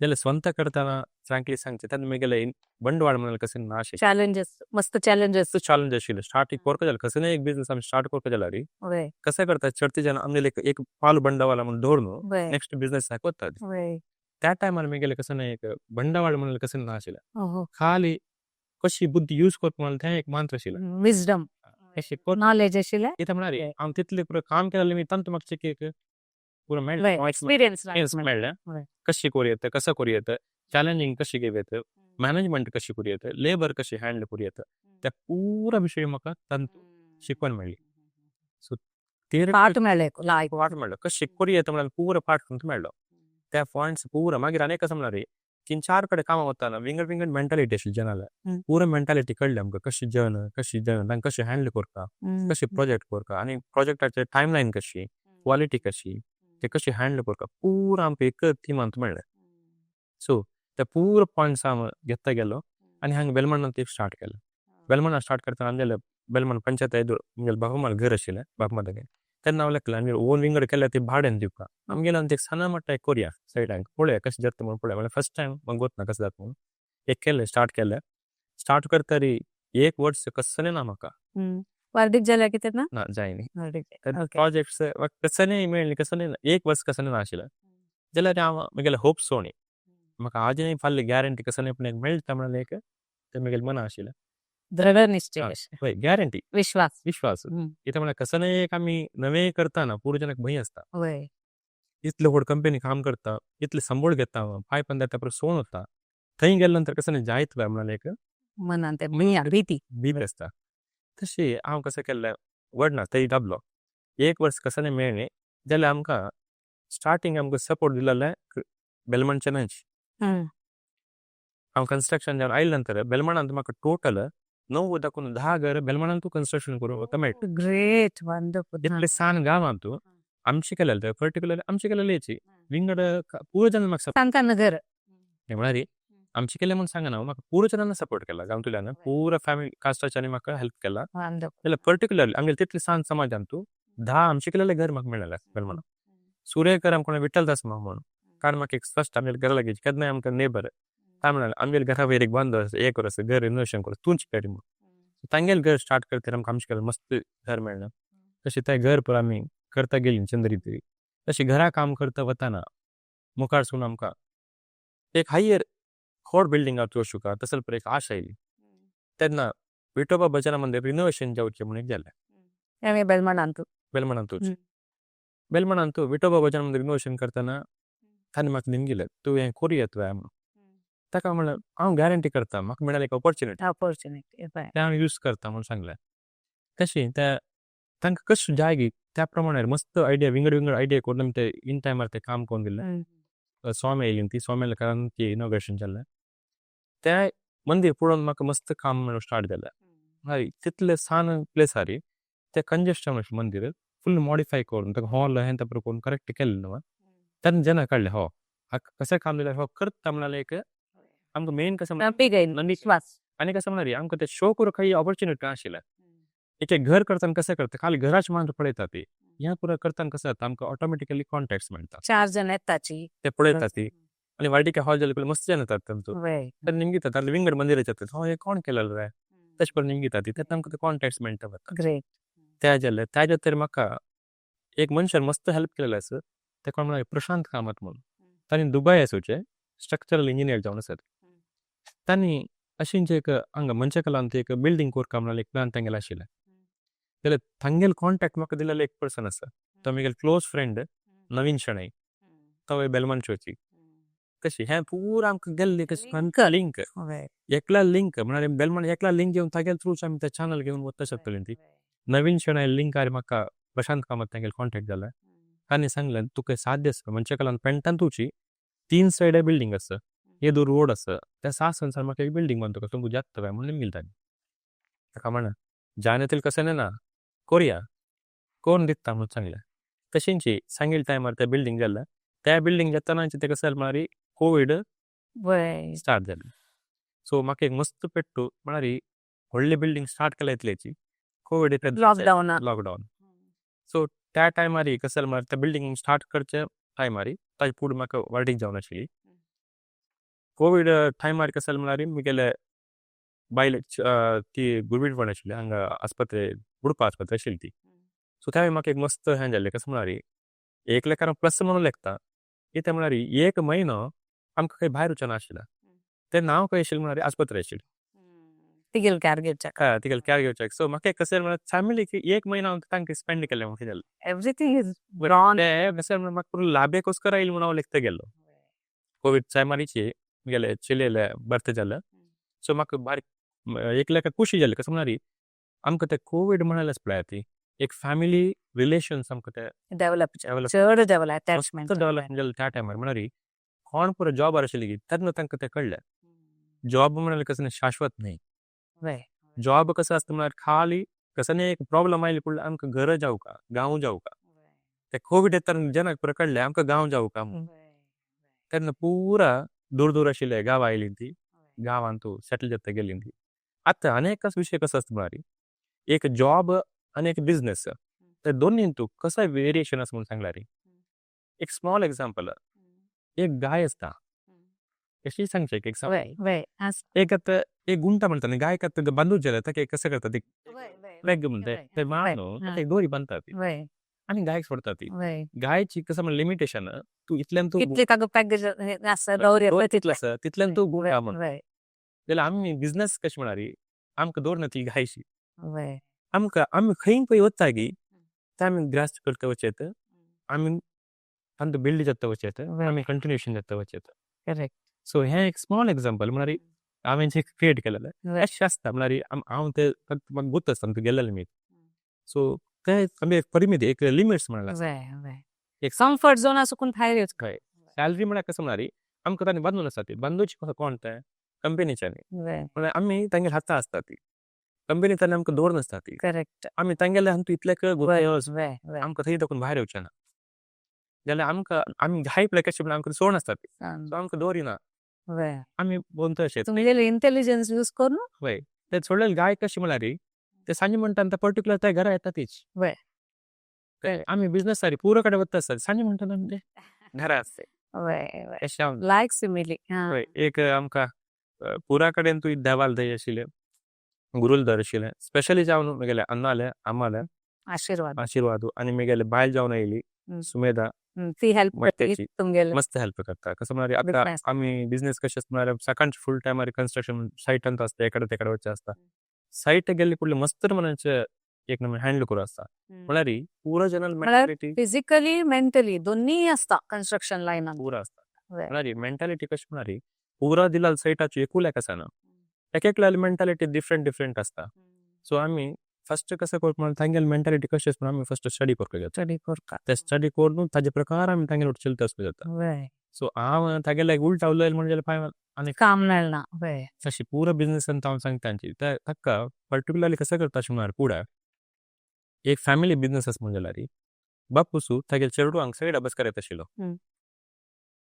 जाल्यार स्वंत करतना फ्रँकली सांगचें तेन्ना म्हगेलें बंडवाळ म्हणल्यार कसं ना आशिल्लें. चॅलेंजीस मस्त चॅलेंजीस. चॅलेंज आशिल्लें स्टार्टींग करका जाल्यार कसं एक बिजनेस आमी स्टार्ट करका जाल्यार कसं करता चडते जाण आमगेलें एक पाल बंडवाळ म्हणून दवरून नेक्स्ट बिजनेस वता. त्या टायमार म्हगेलें कसं ना एक बंडवाळ म्हणल्यार कसं ना आशिल्लें. खाली कशी बुद्धी यूज करप म्हणल्यार तें एक मंत्र आशिल्लें. विजडम. नॉलेज आशिल्लें. कित्याक म्हळ्यार हांव तितलें पुरो काम केलें आनी तांतूं म्हाका एक पुरो मेळ्ळें. एक्सपिरियन्स मेळ्ळें. कशी करूं येता कसं करूं येता चॅलेंजींग कशी घेवं येता मॅनेजमेंट कशी करूं येता लेबर कशी हँडल करूं येता त्या पुरा विशय म्हाका तांतूं शिकवण मेळ्ळी. सो ते पाठ मेळ्ळें. पाठ मेळ्ळो कशी करूं येता म्हणल्यार पुरो पाठ तुमकां मेळ्ळो. त्या पॉयंट्स पुरो मागीर आनी कसं म्हळ्यार 3-4 कडेन कामां वताना विंगड विंगड मेंटालिटी आशिल्ली जनाले. पुरो मेंटालिटी कळ्ळी आमकां कशी जन कशी जन तांकां कशें हँडल करता कशें प्रोजेक्ट करता आनी प्रोजेक्टाचे टायमलायन कशी क्वॉलिटी कशी ते कशें हँडल करता पुरो आमकां एक थिमांत मेळ्ळें. सो ते पुरो पॉयंट्स हांव घेता गेलो आनी हांगा बेलमणांत एक स्टार्ट केलें. बेलमणा स्टार्ट करतना आमगेलें बेलमण पंचायत येदोळ आमगेलें बापमाल घर आशिल्लें बापमातागेर तेन्ना हांव लेखलें आमगेलें ओन विंगड केल्यार ती भाड्यान दिवपा आमगेलें आनी एक सना म्हणटा एक कोरया सायडाक पळोवया कशें जाता म्हणून पळोवया म्हणल्यार फर्स्ट टायम म्हाका गोत ना कसं जाता म्हणून एक केलें स्टार्ट केलें. स्टार्ट करतरी एक वर्स कसलें ना म्हाका. वर्दीक जाल्यार कितें ना? ना जायनी. प्रोजेक्ट्स कसलें मेळ्ळें कसलें ना एक वर्स कसलें ना आशिल्लें. जाल्यार हांव म्हगेलें होप सोडली. म्हाका आजूनय फाल्यां गॅरंटी कसो न्ही, पूण एक मेळटा म्हणल्यार एक तें म्हगेलें मना आशिल्लें. दृढ निश्चय अशें. हय, गॅरंटी. विश्वास. विश्वास. कित्याक म्हळ्यार कसो न्ही, एक आमी नवें करतना पुरो भंय आसता. इतले व्हड कंपनी काम करता, इतले संबळ घेता, पांय पंदरा त्या परस सोन वता, थंय गेले नंतर कसो न्ही जायत काय म्हळ्यार एक मनान ते भीती. भीती आसता. तशी हांव कसं केल्लें व्हड ना थंय दाबलो एक वर्स कसं न्ही मेळ्ळें जाल्यार आमकां स्टार्टींग आमकां सपोर्ट दिलेलें बेलमणच्यानच. हांव कन्स्ट्रक्शन जावन आयले नंतर बेलमणांत म्हाका टोटल 9 दाखून 10 घर बेलमणांतू कन्स्ट्रक्शन करूंक मेळटा. Great, wonderful. इतले सान गांवांतू आमचे केलेले, पर्टिक्युलर आमचे केलेले याची विंगड पूरो जन म्हाका तांकां नगर म्हळ्यार आमचे केले म्हणून सांगना, म्हाका पूरो जनांना सपोर्ट केला गांवतल्यान, पूरा फॅमिली कास्टाच्यानी म्हाका हेल्प केला. जाल्यार पर्टिक्युलरली आमगेले तितले सान समाजांतू 10 आमचे केलेले घर म्हाका मेळ्ळें बेलमणा. सुरेकर आमकां विठ्ठलदास मामा म्हणून, कारण म्हाका एक स्पश्ट आमगेले घरा लागीं केन्नाय आमकां नेबर काय म्हणाले, आमगेले घरा वयर एक बांदो आसा, एक वर्स घर रिनोवेशन करून तूंच करी म्हणून तांगेले घर स्टार्ट करतना आमकां आमचे कडेन मस्त घर मेळ्ळें. तशें तें घर पुरो आमी करता गेली चंद्री. तशें घरा काम करता वतना मुखार सून आमकां एक हायर व्हड बिल्डिंग वचूंक तसो पळय एक आशा आयली. तेन्ना विठोबा भजना मंदिर रिनोवेशन जावचें म्हणून एक जालें. आमी बेलमणांतू. बेलमणांतूच. बेलमणांतू विठोबा भजन मंदिर रिनोवेशन करतना तांणी म्हाका निमगिलें, तूं हें करूया तुवें म्हणून. ताका म्हणलें हांव गॅरंटी करता, म्हाका मेळ्ळें एक ऑपॉर्च्युनिटी. ऑपॉर्च्युनिटी, बरें. तें हांव यूज करता म्हणून सांगलें. तशें त्या तांकां कशें जाय गी त्या प्रमाणे मस्त आयडिया, विंगड विंगड आयडिया करून आमी ते इन टायमार ते काम करून दिलें. स्वामी आयली ती स्वामी कारण ती इनॉग्रेशन जालें. तें मंदीर पळोवन म्हाका मस्त काम मेळूंक स्टार्ट जालें. हय, तितलें सान प्लेसारी तें कंजेस्शन आशिल्लें मंदीर फूल मॉडिफाय करून ताका हॉल हें तें करून करेक्ट केलें न्हू. तेन्ना जेन्ना कळ्ळें हो कशें काम दिल्यार हो करता म्हळ्यार एक आमकां मेन कसं नंबिके, विश्वास. आनी कसं म्हळ्यार आमकां ते शो करूंक काही ऑपॉर्च्युनिटी नाशिल्लें. एक एक घर करतना कशें करता, खाली घराचे मात्र पळयता ती, ह्या पुरो करतना कसं जाता आमकां ऑटोमॅटिकली कॉन्टॅक्ट्स मेळटा. 4 जण येताची. ते पळयता ती आनी वाटिका हॉल जाल्यार मस्त जण येतात तांचो. तर निमगिता तांचे विंगड मंदिराचे येतात, हो हे कोण केलेलो रे, तशें करून निमगिता ती, तेन्ना आमकां ते कॉन्टॅक्ट्स मेळटा वता. त्या जालें ताज्या तर म्हाका एक मनशान मस्त हेल्प केलेलें आसा, ते कोण म्हळ्यार प्रशांत कामत म्हणून. तांणी दुबय आसूचे स्ट्रक्चरल इंजिनियर जावन आसात. तांणी अशींच एक हांगा मंचकलांत एक बिल्डींग करता म्हळ्यार एक प्लान तांगेले आशिल्लें. जाल्यार तांगेले कॉन्टॅक्ट म्हाका दिलेलो एक पर्सन आसा, तो म्हगेलो क्लोज फ्रेंड नवीन शणै, तो बेलमणचोची. तशी हें पुरा आमकां गेल्लें लिंक. लिंक. एकला लिंक म्हळ्यार बेलमण एकला लिंक घेवन तागेले थ्रूच आमी ते चॅनल घेवन वता शकतली ती. नवीन शणै लिंकार म्हाका प्रशांत कामत तांगेले कॉन्टॅक्ट जाला. तांणी सांगलें तुका साध्य आसा मंचकलान पेंटांतूची 3 सायड बिल्डींग आसा, हे दोन रोड आसा, त्या 7 संसार म्हाका एक बिल्डींग बांदता तुमकां जाता काय म्हणून निमगिल तांणी. ताका म्हणा जायना तितलें कशें ना कोरया कोण दिता म्हणून सांगलें. तशेंच सांगिल्ले टायमार तें बिल्डींग जालें. त्या बिल्डींग जातना तें कशें जालें म्हळ्यार कोवीड स्टार्ट जालें. सो म्हाका एक मस्त पेट्टू म्हळ्यार व्हडली बिल्डींग स्टार्ट केल्या इतल्याची कोवीड लॉकडावन. लॉकडावन. सो त्या टायमार कशें जालें म्हळ्यार त्या बिल्डींग स्टार्ट करच्या टायमार ताजे फुडें म्हाका वार्डीक जावन आशिल्ली. कोवीड टायमार कशें जालें म्हळ्यार म्हगेले बायल ती गुरवीटपण आशिल्ली हांगा आस्पत्रे उडपा आस्पत्रे आशिल्ली ती. सो त्या म्हाका एक मस्त हें जालें कशें म्हळ्यार एक लेखान प्लस म्हणून लेखता कितें म्हळ्यार एक म्हयनो आमकां खंय भायर वचना आशिल्लें. तें नांव खंय आशिल्लें म्हळ्यार आस्पत्रे आशिल्लें. तिगेल कॅर घेवच्याक. हय, तिगेल कॅर घेवच्याक. सो म्हाका एक कशें म्हळ्यार फॅमिलीक एक म्हयनो हांव तांकां स्पेंड केलें म्हाका जालें. Everything is wrong. तें कशें म्हळ्यार म्हाका पुरो लाभेकोस्कर आयलें म्हणून हांव लेखता गेल्लो. कोवीड टायमारीची म्हगेले चलयेले बर्थ जालें. सो म्हाका बारीक एक लेखा खुशी जाली कशें म्हळ्यार आमकां ते कोवीड म्हळ्यार पळय ती एक फॅमिली रिलेशन्स आमकां ते डेव्हलप डेव्हलप चड डेव्हलप अटॅचमेंट मस्त डेव्हलप जालें त्या टायमार. म्हळ्यार कोण पुरो जॉबार आशिल्ली की तेन्ना तांकां तें कळ्ळें जॉब म्हळ्यार कसं शाश्वत न्हय. जॉब कसं आसता म्हळ्यार खाली कसं न्ही एक प्रॉब्लम आयली पूण आमकां घर जावका गांव जावका. ते कोवीड येतना जेन्ना पुरो कळ्ळें आमकां गांव जावका म्हणून. तेन्ना पुरा दूर दूर आशिल्ले गांव आयली ती गांवांतू सेटल जाता गेली ती. आतां आनी एक विशय कसो आसता म्हळ्यार एक जॉब आनी एक बिजनेस ते दोनी तूं कसो वेरिएशन आसा म्हणून सांगल्यार एक स्मॉल एग्जाम्पल, एक गाय आसता कशी सांगचें एक एग्जाम्पल. एक आतां एक गुंटा म्हणटा न्ही, गाय आतां बांदूच जाल्यार ताका एक कसं करता ती लेग म्हणटा ते मारून ताका एक दोरी बांदता ती. आनी गायक सोडटा ती. वय. गायची कसं म्हण लिमिटेशन, तूं इतल्यान तूं कितले ताका पॅकेज आसा दवर तितलो आसा तितल्यान तूं गुंगा म्हण. जाल्यार आमी बिझनस कशें म्हणारी आमकां दवरना ती गायची. आमकां आमी खंय पळय वता गी ते आमी ग्रास करता वचेत, आमी तांतू बिल्ड जाता वचेत, आमी कंटिन्युएशन जाता वचेत. सो हें एक स्मॉल एग्जाम्पल म्हळ्यार हांवें जें क्रिएट केलेलें अशें आसता. म्हळ्यार हांव ते म्हाका गुत आसता आमकां गेल्लें मी. सो ते आमी एक परिमिती, एक लिमिट्स म्हळ्यार वय वय एक कम्फर्ट झोन चुकून भायर येवच. हय, सॅलरी म्हळ्यार कसं म्हळ्यार आमकां तांणी बांदून आसा ती, बांदूची कसो कोण ते कंपनीच्यानी. म्हळ्यार आमी तांगेले हाता आसता ती, कंपनी तांणी आमकां दवर नासता ती. आमी तांगेले हातूंत इतले वय वय आमकां थंय दाखोवन भायर येवचें ना जाल्यार आमकां आमी घाय पळय कशें म्हळ्यार आमकां सोड आसता ती. सो आमकां दवरिना आमी बोंत अशें तुमगेले इंटेलिजन्स यूज करून. वय, ते सोडलेले गाय कशें म्हळ्यार ते सांजे म्हणटा ते पर्टिक्युलर ते घरा येता तीच. आमी बिझनस सारी पुरो कडेन वता आसता, सांजे म्हणटा ते घरा आसता. वय वय अशें हांव लायक सिमिली. वय, एक आमकां पुरा कडेन तूं देवाल दय आशिल्लें, गुरूल दर आशिल्लें, स्पेशली जावन म्हगेले अन्नाले आमाले आशीर्वाद. आशीर्वाद. आनी म्हगेले बायल जावन आयली सुमेधा. ती हेल्प मस्त्याची. तुमगेले मस्त हेल्प करता. कसं म्हळ्यार आतां Business. आमी बिझनस कशें म्हळ्यार सकाळचे फूल टायमार कन्स्ट्रक्शन सायटांत आसता, एकडे तेकडे वचचें आसता. सायट गेल्ले कुडले मस्त मनाचे एक नमूने हँडल करूं आसता. म्हळ्यार पुरो जनरल म्हळ्यार मेंटालिटी फिजिकली मेंटली दोन्ही आसता कन्स्ट्रक्शन लायनान. पुरो आसता. म्हळ्यार मेंटालिटी कशी म्हळ्यार पुरो दिला सायटाची एकूल एक आसना, एक एकल्याली मेंटालिटी डिफरंट डिफरंट आसता. सो आमी फस्ट कसं करप म्हळ्यार तांगेली मेंटालिटी कशी आसा म्हणून आमी फस्ट स्टडी करपाक जाता. स्टडी करता. ते स्टडी करून ताजे प्रकार आमी तांगेले वटेन चलता आसपाक जाता. सो हांव तागेले उल्टा उलयलें म्हणून जाल्यार पांय आनी काम मेळना. वय. तशी पुरो बिझनसान हांव सांगता तांची ते ताका पर्टिक्युलरली कसं करता अशें म्हळ्यार फुडें एक फॅमिली बिझनस आसा म्हणून जाल्यार बापूसू तागेले चेडवांक सगळे अभ्यास करयत आशिल्लो.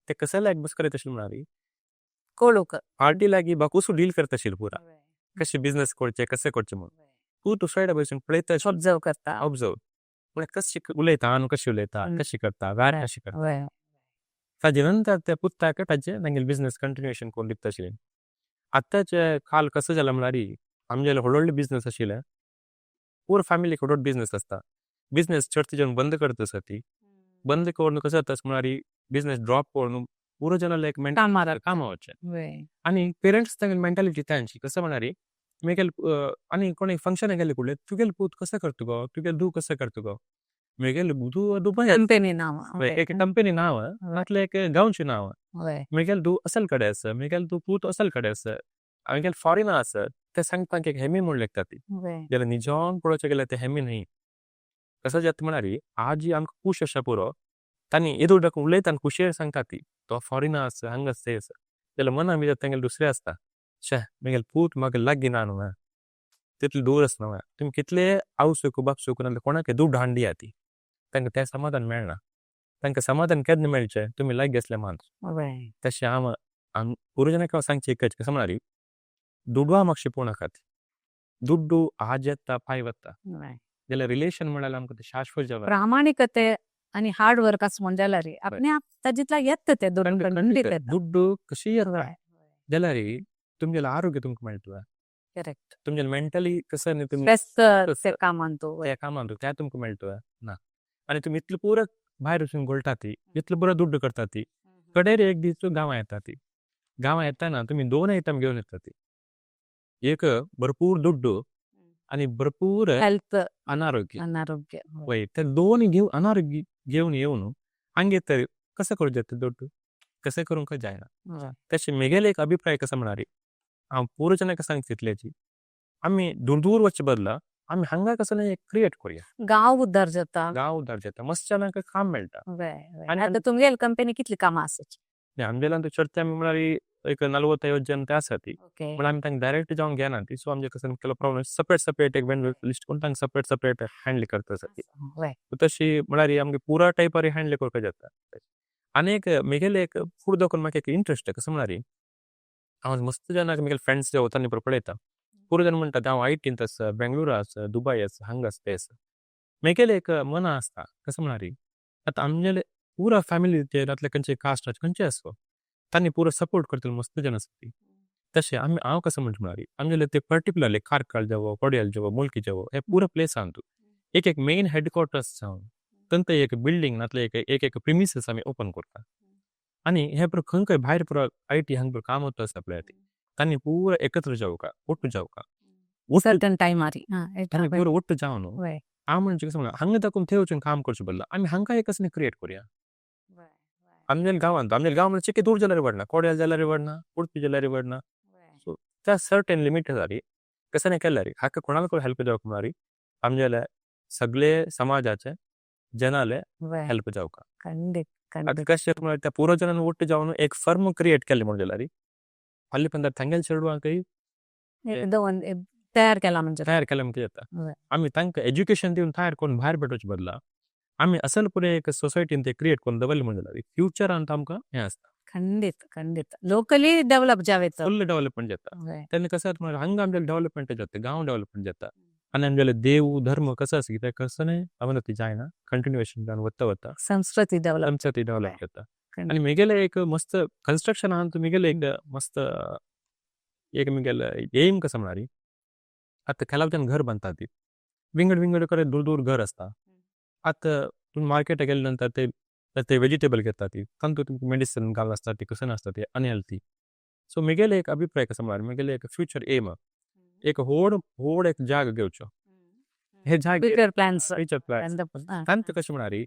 ते कसले अभ्यास करयत आशिल्लो म्हळ्यार कोळूक पार्टी लागीं बापूसू डील करता आशिल्लो पुरा कशें बिझनस करचें कशें करचें म्हणून. तूं तूं सायडा बसून पळयता, ऑब्जर्व करता. ऑब्जर्व म्हळ्यार कशें उलयता आनी कशें उलयता, कशें करता व्यार कशें करता. ताजे नंतर त्या पुताक ताजे तांगेले बिझनस कंटिन्युएशन करून दिता आशिल्लें. आतांचे काल कसो जाला म्हळ्यार आमगेले व्हड व्हडले बिझनस आशिल्ले, पुरो फॅमिलीक व्हड व्हड बिझनस आसता. बिझनस चडते जेवन बंद करता आसा ती, बंद करून कसो जाता म्हळ्यार बिझनस ड्रॉप करून पुरो जणांले एक कामार कामां वचचें. आनी पेरंट्स तांगेली मेंटालिटी तांची कसं म्हळ्यार मेगेले आनी कोणूय फंक्शनाक गेले कुडले तुगेले पूत कसो करता गो, तुगेले धूव कसो करता गो, मेगेले धूव दुबय. कंपनी नांव. एक कंपनी नांव नातल्यार एक गांवचें नांव. मेगेले धूव असल कडेन आसा, मेगेले धूव पूत असल कडेन आसा, मेगेले फॉरेना आसा, ते सांगता एक हेमी म्हूण लेखता ती. जाल्यार निजान पळोवचें गेल्यार ते हेमी न्हय. कसो जाता म्हळ्यार आजी आमकां खूश आसा पुरो तांणी येदोळ दाखोवन उलयता आनी खुशयेन सांगता ती तो फॉरेना आसा, हांगा आसा, थंय आसा, जाल्यार मना भितर तेंगेलें दुसरें आसता, शे मेगेले पूत म्हाका लागीं ना न्हू, तितलें दूर आसना न्हू. तुमी कितले आवसूक बापसूक नाल्यार कोणाकय दूद हाडून दिया ती तांकां तें समाधान मेळना. तांकां समाधान केन्ना मेळचें तुमी लागीं आसले मात. तशें हांव पुरुजनाक हांव सांगचें एकच कसं म्हळ्यार दुडवा मातशें पळोवं नाकात, दुड्डू आज येता पांय वता, जाल्यार रिलेशन म्हळ्यार आमकां तें शाश्वत जावं. प्रामाणिकते आनी हार्ड वर्क आसा म्हण जाल्यार आपणे आप ताजेंतल्यान येता ते दुड्डू खंडीत येता. दुड्डू कशी येता जाल्यार तुमगेलें आरोग्य तुमकां मेळटलें. तुमगेलें मेंटली कसं न्ही तुमी स्ट्रेस त्या कामान तूं. त्या कामान तूं तें तुमकां मेळटलें ना. आनी तुमी इतलें पुरो भायर वचून घोळटा ती, इतलें बरो दुड्डू करता ती, कडेर एक दीस तूं गांवां येता ती, गांवां येताना तुमी दोन आयटम घेवन येता ती, एक भरपूर दुड्डू आनी भरपूर हेल्थ अनारोग्य. अनारोग्य. वय, ते दोन घेवन अनारोग्य घेवन येवन हांगे तर कसं करूं जाता दुड्डू, कसं करूंक जायना. तशें म्हगेलो एक अभिप्राय कसो म्हळ्यार हांव पुरो जाणांक सांगता तितल्याची आमी दूर दूर वचचे बदला आमी हांगा कसं एक क्रिएट करूया. गांव उद्धार जाता. गांव उद्धार जाता, मस्त जाणांक काम मेळटा. आनी आतां तुमगेली कंपनी कितली कामां आसाची? आमगेल्यान आतां चडते आमी म्हळ्यार एक 40 जण ते आसा ती. पण आमी तांकां डायरेक्ट जावन घेना ती, सो आमचे कसं केलो प्रॉब्लम सेपरेट सेपरेट एक वेंडर लिस्ट करून तांकां सेपरेट सेपरेट हँडल करता आसा ती. तशी म्हळ्यार आमगे पुरा टायपार हँडल करपाक जाता. आनी एक म्हगेले एक फूड दाखोवन म्हाका एक इंट्रस्ट कसं म्हळ्यार हांव मस्त जाणांक म्हगेले फ्रेंड्स जे वता न्ही पळयता, पुरो जाण म्हणटा हांव आय टींत आसा, बेंगळुरू आसा, दुबय आसा, हांगा आसा, थंय आसा. म्हगेले एक मना आसता कसं म्हळ्यार आतां आमगेले पुरा फॅमिलीचे नातल्यार खंयचे कास्ट खंयचे आसो तांणी पुरो सपोर्ट करतले मस्त जाण आसा ती. तशें आमी हांव कसं म्हणटा म्हळ्यार आमगेले ते पर्टिक्युलरली कार्कळ जावं, कोडियल जावं, मुल्की जावं, हे पुरो प्लेस आहा तूं एक एक मेन हेडक्वॉर्टर्स जावन थंय एक बिल्डींग नातले एक एक एक प्रिमिसीस आमी ओपन करता आनी हे पुरो खंय खंय भायर पुरो IT हांगा पुरो काम वता आसा पळय ती तांणी पुरो एकत्र जावका, ಒಟ್ಟು जावका, सर्टन टायमारी. तांणी पुरो ಒಟ್ಟು जावन हांव म्हणजे कशें म्हणल्यार हांगा दाखोवन थंय वचून काम करचें बदला आमी हांगा एक कसलें क्रिएट करुया आमच्या गांवांत. आमच्या गांव म्हणजे चिके दूर जाल्यार पडना, कोड्याल जाल्यार पडना, उडपी जाल्यार पडना. सो त्या सर्टन लिमिट आसा कसं नाही केल्यार हाका कोणाला हेल्प जावक म्हळ्यार आमगेले सगळे समाजाचे जनाले हेल्प जावका. खंडीत. आतां खंडीत. कशें म्हळ्यार त्या पुरो ಒಟ್ಟು जावन एक फर्म क्रिएट केलें म्हण जाल्यार फाल्यां पर्यंत तांगेले चेडवांकय दोन तयार केला म्हणजे तयार केलें म्हणटा जाता. आमी तांकां एज्युकेशन दिवन तयार करून भायर भेटोवचे बदला आमी असल पुरे एक सोसायटीन ते क्रिएट करून दवरलें म्हण जाल्यार फ्युचरांत आमकां हें आसता. खंडीत खंडीत, लोकली डेव्हलप जावेत. फुल डेव्हलपमेंट जाता. तेन्ना कसं जाता म्हळ्यार हांगा आमगेलें डेव्हलपमेंट जाता, गांव डेव्हलपमेंट जाता आनी आमगेले देव धर्म कसो आसा कित्याक कसो न्ही अवनती जायना, कंटिन्युएशन जावन वता वता संस्कृती डेव्हलप. संस्कृती डेव्हलप जाता. आनी म्हगेलें एक मस्त कन्स्ट्रक्शन आहा, म्हगेलें एक मस्त एक म्हगेलें एम कसो म्हळ्यार आतां खेलावच्यान घर बांदता ती विंगड विंगड कडेन दूर दूर घर आसता. आतां तूं मार्केटाक गेले नंतर ते ते वेजिटेबल घेता ती तांतूत तुमकां मेडिसन घालून आसता ती कसं नासता ती अनहेल्थी. सो म्हगेलें एक अभिप्राय कसो म्हळ्यार म्हगेलें एक फ्युचर एम एक व्हड व्हड एक जाग घेवचो, हे जागे फ्युचर प्लॅन्स. फ्युचर प्लॅन्स तांकां कशें म्हळ्यार